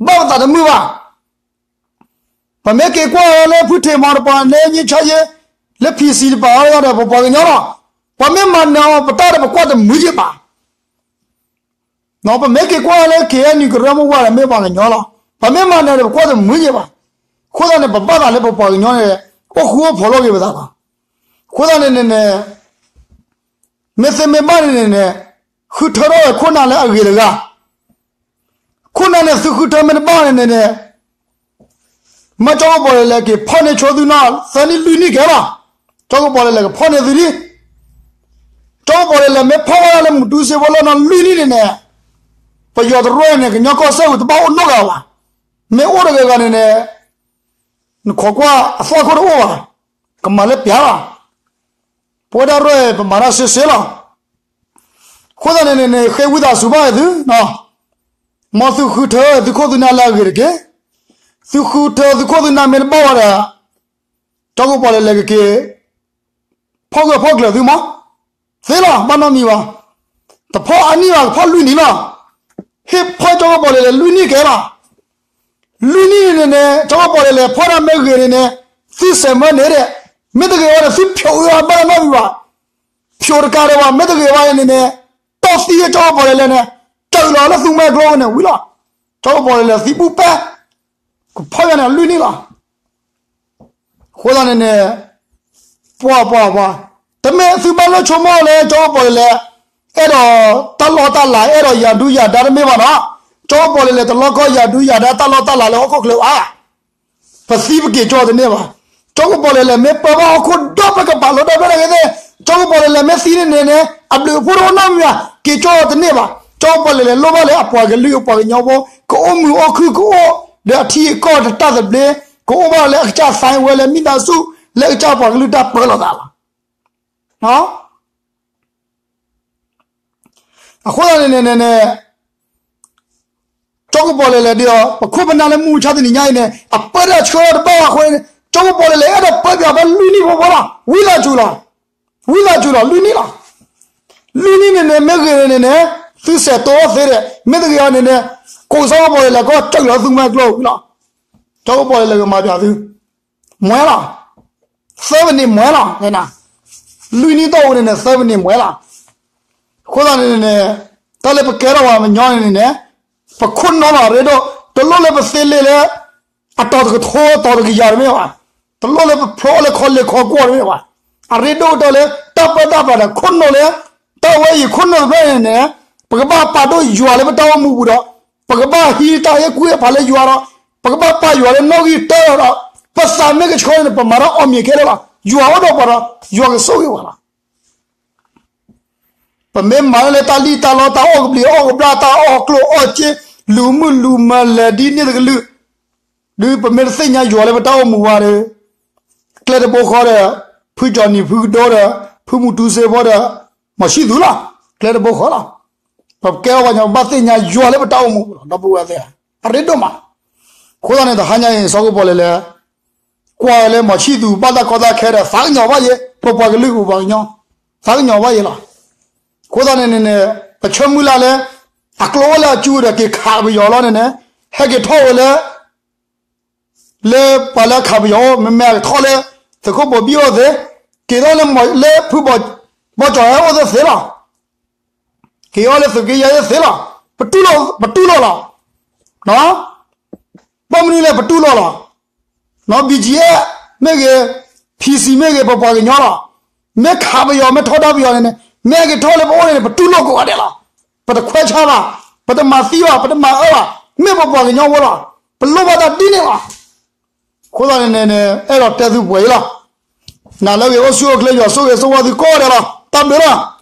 ဘၣ်ပသးတမုာ်ဘၣ် ပမ့ၢ်က့ၤကွၢ်လၢဖုထံးမီၤတပၤ လၢညံဆါယ့ လၢ P C တပၤအီၤဒီး ပပှၤကညီလီၤ. ပှၤမ့ၢ်မၤနၢၤအီၤ ပတၢ်ဒီးပကွၢ်တမုာ်ယ့ၣ်ဘၣ်. ပမ့ၢ်က့ၤကွၢ်လၢ K N U ကရၢမိၢ်ဝၤဒီး မ့ၢ်ပှၤကညီလီၤ. ပမ့ၢ်မၤနၢၤဒီး ပကွၢ်တမုာ်ယ့ၣ်ဘၣ်. အဃိသတးန့ၣ် ပဘၣ်သးလၢပပှၤကညီန့ၣ် အိၣ်ဃူအိၣ်ဖိးလိာ်က့ၤပသးလီၤ. အဃိသတးန့ၣ်န့ၣ်န့ၣ် မ့ၢ်သ့မ့ၢ်ဘၣ်န့ၣ်န့ၣ်န့ၣ် ဃုထၢထီၣ်ဝဲခိၣ်နၢ်လၢအဂ့ၤတဂၤ ခိၣ်နၢ်န့ၣ် သုဃုထၢမ့ၢ်တဘၣ်န့ၣ်န့ၣ်န့ၣ် မ့ၢ်ကၠီကပီၤလဲၤလဲၤက့ၤဖီၣ်န့ၢ်ဆိသုနီၢ် သၢနံၣ်လွံၢ်နံၣ်ကဲလီၤ. ကၠီကပီၤလဲၤလဲၤကဖီၣ်န့ၢ်သုလံ. ကၠီကပီၤလဲၤလဲၤမ့ၢ်ဖီၣ်ဝဲဒၣ်လၢမူတူစ့ဖိလၢနီၢ်လွံၢ်နံၣ်န့ၣ်န့ၣ် ပယီၤတရၢၣ်န့ၣ် ကညီကီၢ်စဲၣ်ပူၤတဘၣ်အိၣ်နီတဂၤဘၣ်. မ့ၢ်အိၣ်တဂၤဂၤန့ၣ်န့ၣ် နခိးကွၢ်အသီခိၣ်တအိၣ်ဘၣ်. ကမၤလၢပျၢၤလီၤ. ပဝဲဒၣ်ရဲၣ် ပမၤတၢ်စ့စ့လီၤ. အဃိသတးန့ၣ်န့ၣ်န့ၣ် ဃ့ဝံသးစူၤဘၣ်သု, မ်သုဃုထၢသုခိၣ်သုနၢ်လၢအဂ့ၤတက့ၢ်. သုဃုထၢသုခိၣ်သုနၢ်မ့ၢ်တဘၣ်ဝဲဒီး ကၠီကပီၤလဲၤလဲၤကက့ၤ ဖီၣ်ဂၢၢ်ဖီၣ်ကျၢၤသုမး, သ့လီၤ ဘၣ်နီတမံၤဘၣ်. တဖီၣ်အါနံၣ်ဘၣ် ကဖီၣ်လွံၢ်နံၣ်လီၤ. ဟ့ၣ်ဖီၣ်ကၠီကပီၤလဲၤလဲၤလွံၢ်နံၣ်ကဲလီၤ. လွံၢ်နံၣ်န့ၣ်န့ၣ် ကၠီကပီၤလဲၤလဲၤဖီၣ်တၢ်မ့ၢ်ဂ့ၤန့ၣ်န့ၣ် သုစဲးမၢန့ၣ်ဒီး မ့ၢ်တဂ့ၤဝဲဒီး သုဖျိးအၢအဘၣ်နီတမံၤဘၣ်. ဖျိးတကးဒီးဘၣ် မ့ၢ်တဂ့ၤဝဲန့ၣ်န့ၣ် တီၢ်သံကၠီကပီၤလဲၤလဲၤန့ၣ် တုၤလီၤလၢသူမှဲကျိန့ၣ်ဝံၤလီၤ. ကၠီကပီၤလဲၤလဲၤသံပူၤပဲ ကဖီၣ်ယၤန့ၣ်လွံၢ်နံၣ်လီၤ. အဃိသတးန့ၣ်န့ၣ် ပှၤပှၤပှၤ တမ့ၢ်သုဘၣ်လိၣ်ဆိကမိၣ်လၢကၠီကပီၤလဲၤလဲၤ အဲၣ်ဒိးတၢ်လီၢ်တၢ်လၤ အဲၣ်ဒိးယၤဒူယၤဒါတမ့ၢ်ဘၣ်နီၤ. ကၠီကပီၤလဲၤလဲၤတလီၢ်ကီၢ်ယၤဒူယၤဒါတၢ်လီၢ်တၢ်လၤလၢဟီၣ်ခိၣ်ချၢဘၣ်. ပသံပက့ၤကၠီတန့ၢ်ဘၣ်. ကၠီကပီၤလဲၤလဲၤမ့ၢ်ပၢဘၣ်ဟီၣ်ခိၣ်ဒီးပကပာ်လီၤဒီဖျၢၣ်တဂ့ၤသ့ၣ်, ကၠီကပီၤလဲၤလဲၤမ့ၢ်သံန့ၣ်န့ၣ်န့ၣ် အဘျုးအဖှိၣ်တအိၣ်နီတမံၤဘၣ်, က့ၤကၠီတန့ၢ်ဘၣ်. ကၠီကပီၤလဲၤလဲၤလိၣ်ဘၣ်လၢအပှၤကလုာ်အပှၤကညီဖိ ကအိၣ်မုာ်အိၣ်ခုၣ် ကအိၣ်ဒီးအထံအကီၢ်တၢ်သဘျ့, ကအိၣ်ဘၣ်လၢအကစၢ်သးဝဲလၢမိသားစု လၢအကစၢ်ပှၤကလုာ်တၢ်ပၢလီၤသးလီၤ. အဃိသတးန့ၣ်န့ၣ်န့ၣ် ကၠီကပီၤလဲၤလဲၤဒီး ပခိၣ်ပနၢ်လၢမုၢ်မဆါတနံၤညါအံၤန့ၣ် အပၢတၢ်ဆှၢတဘၣ်ဘၣ်အဃိန့ၣ် ကၠီကပီၤလဲၤလဲၤအဲၣ်ဒိးပၢပှၤဖဲလွံၢ်နံၣ်ဖိဖိလီၤ. ဝံသးစူၤလီၤ. ဝံသးစူၤလီၤ လွံၢ်နံၣ်လီၤ. လွံၢ်နံၣ်န့ၣ်န့ၣ် မ့ၢ်ဂ့ၤန့ၣ်န့ၣ် သုစဲးတိၢ်အီၣ်သ့ဒီး မ့ၢ်တဂ့ၤအီၤန့ၣ်န့ၣ် ကိးကၠီကပီၤလဲၤလဲၤကီၢ်တုၤလီၤသူမှဲကျိဝံၤလီၤ. ကၠီကပီၤလဲၤလဲၤကမၤပၠးသု မွဲလီၤ. သၢမနံၤမွဲလီၤ. လွံၢ်နံၣ်တီၢ်ဝဲန့ၣ်န့ၣ် သၢမနံၤမွဲလီၤ. အဃိသတးန့ၣ်န့ၣ် တၢ်လၢပကဲထီၣ်ပှၤကညီန့ၣ်န့ၣ် ပခိၣ်နူာ်လီၤအရ့ဒိၣ် တလိၣ်လၢပသ့လ့လၢ အတီၤတကထိ အတီၤတကယၤတမ့ၢ်ဘၣ်. တလိၣ်လၢပဖျိလၢခီလ့ၢ်ခီကွီၢ်တမ့ၢ်ဘၣ်. အရ့ဒိၣ်ကတၢၢ်လၢ တၢ်ပၢတၢ်ပြးဒီးခိၣ်နူာ်လၢ တၢ်ဝဲအံၤခိၣ်နူာ်တဖျၢၣ်န့ၣ်န့ၣ် ပကဘၣ်ပာ်ဒိၣ်ယွၤလၢပတၢ်အိၣ်မူပူၤဒီး ပကဘၣ်ဟံးတၢ်ဟ့ၣ်ကူၣ်ဟ့ၣ်ဖးလၢယွၤဒီး ပကဘၣ်ပာ်ယွၤလၢနီၣ်ဂံၢ်တၢၢ်ဒီး ပသးမ့ၢ်ကဆှီန့ၣ် ပမၤတၢ်အီၣ်မ့ၤခဲလၢာ်လီၤ. ယွၤအိၣ်ဒီးပှၤဒီး ယွၤကဆိၣ်ဂ့ၤပှၤလီၤ. ပမ့ၢ်မၤလၢတၢ်လံၣ်တၢ်လီတၢ်အီၣ်ကဘျံးအီၣ်ကဘျၣ် တၢ်အီၣ်ကျိၣ်အီၣ်စ့ လူၤမုၣ်လူၤမၢလဲၤဒ်န့ၣ်တကလုာ် ဒုးပမ့ၢ်တသ့ၣ်ညါယွၤလၢပတၢ်အိၣ်မူဘၣ်ဒီး ကျဲတဘိဃီဒီး ဖုကၠီနံၤ ဖုကဒိဒီး ဖုမူတူစ့ဖိဒီး မီၤဆံၣ်သူလီၤ. ကျဲတဘိဃီလီၤ. ပကဲထီၣ်ပှၤကညီ ပဘၣ်သ့ၣ်ညါယွၤလၢပတၢ်အိၣ်မူပူၤလီၤ ဒီပုၢ်ဝဲၢ်သ့ၣ်ဧၢ. အရ့ဒိၣ်မး. အဃိသတးန့ၣ် တဟါညါအံၤ စီၤကပီၤလဲၤလဲၤ ကွၢ်ဝဲလၢမီၤဆံၣ်သူ ဘၣ်တၢ်ကီတၢ်ခဲဒီး သးကညီၤဘၣ်ယဲ ပပှၤကလုာ်ပပှၤကညီ သးကညီၤဘၣ်ယဲလီၤ. အဃိသတးန့ၣ်န့ၣ်န့ၣ် ပဆၢမုၢ်လၢ်လၢ အကျိၤအိၣ်လၢအစုဒီး က့ၤခးပယီၤလီၤန့ၣ်န့ၣ် ဟဲက့ၤထီၣ်ဝဲလၢ လၢပှၤလၢအခးပယီၤအိၣ် မ့မ့ၢ်အကထီၣ်လၢ သုးခိၣ်ဘိဘံၣ်အိၣ်သ့, က့ၤထီၣ်လၢလၢဖုဘီကၠီၤဟဲအိၣ်သ့သ့လီၤ. က့ၤအီၤလၢသုးက့ယဲၢ်သ့သ့လီၤ. ပတူၢ်လိာ်, ပတူၢ်လိာ်လီၤ. ဘၣ်မနုၤလဲၣ် ပတူၢ်လိာ်လီၤ. နီၢ် ဘံၣ်ကၠံၣ်အဲၣ် မ့ၢ်ဂ့ၤ, ဖံစံၣ်မ့ၢ်ဂ့ၤ ပပှၤကညီလီၤ. မ့ၢ်ခးပယီၤ မ့ၢ်ထီဒါပယီၤန့ၣ်န့ၣ် မ့ၢ်က့ၤထီၣ်လၢပအိၣ်န့ၣ်န့ၣ် ပတူၢ်လိာ်ကိးဂၤဒဲးလီၤ. ပတခွဲးဆါဘၣ်, ပတမၤသံဘၣ်, ပတမၤအၢဘၣ်, မ့ၢ်ပပှၤကညီဖိလီၤ. ပလိၣ်ဘၣ်တၢ်ဒ်န့ၣ်လီၤ. အဃိသတးန့ၣ်န့ၣ် အဲၣ်ဒိးတဲသုပှဲၤအံၤလီၤ. နၤလၢအဂ့ၤ အိၣ်ဆူၣ်အိၣ်ချ့ ယွၤဆိၣ်ဂ့ၤဆိၣ်ဝါသုကိးဂၤဒဲးလီၤ. တၢ်ဘျုးလီၤ.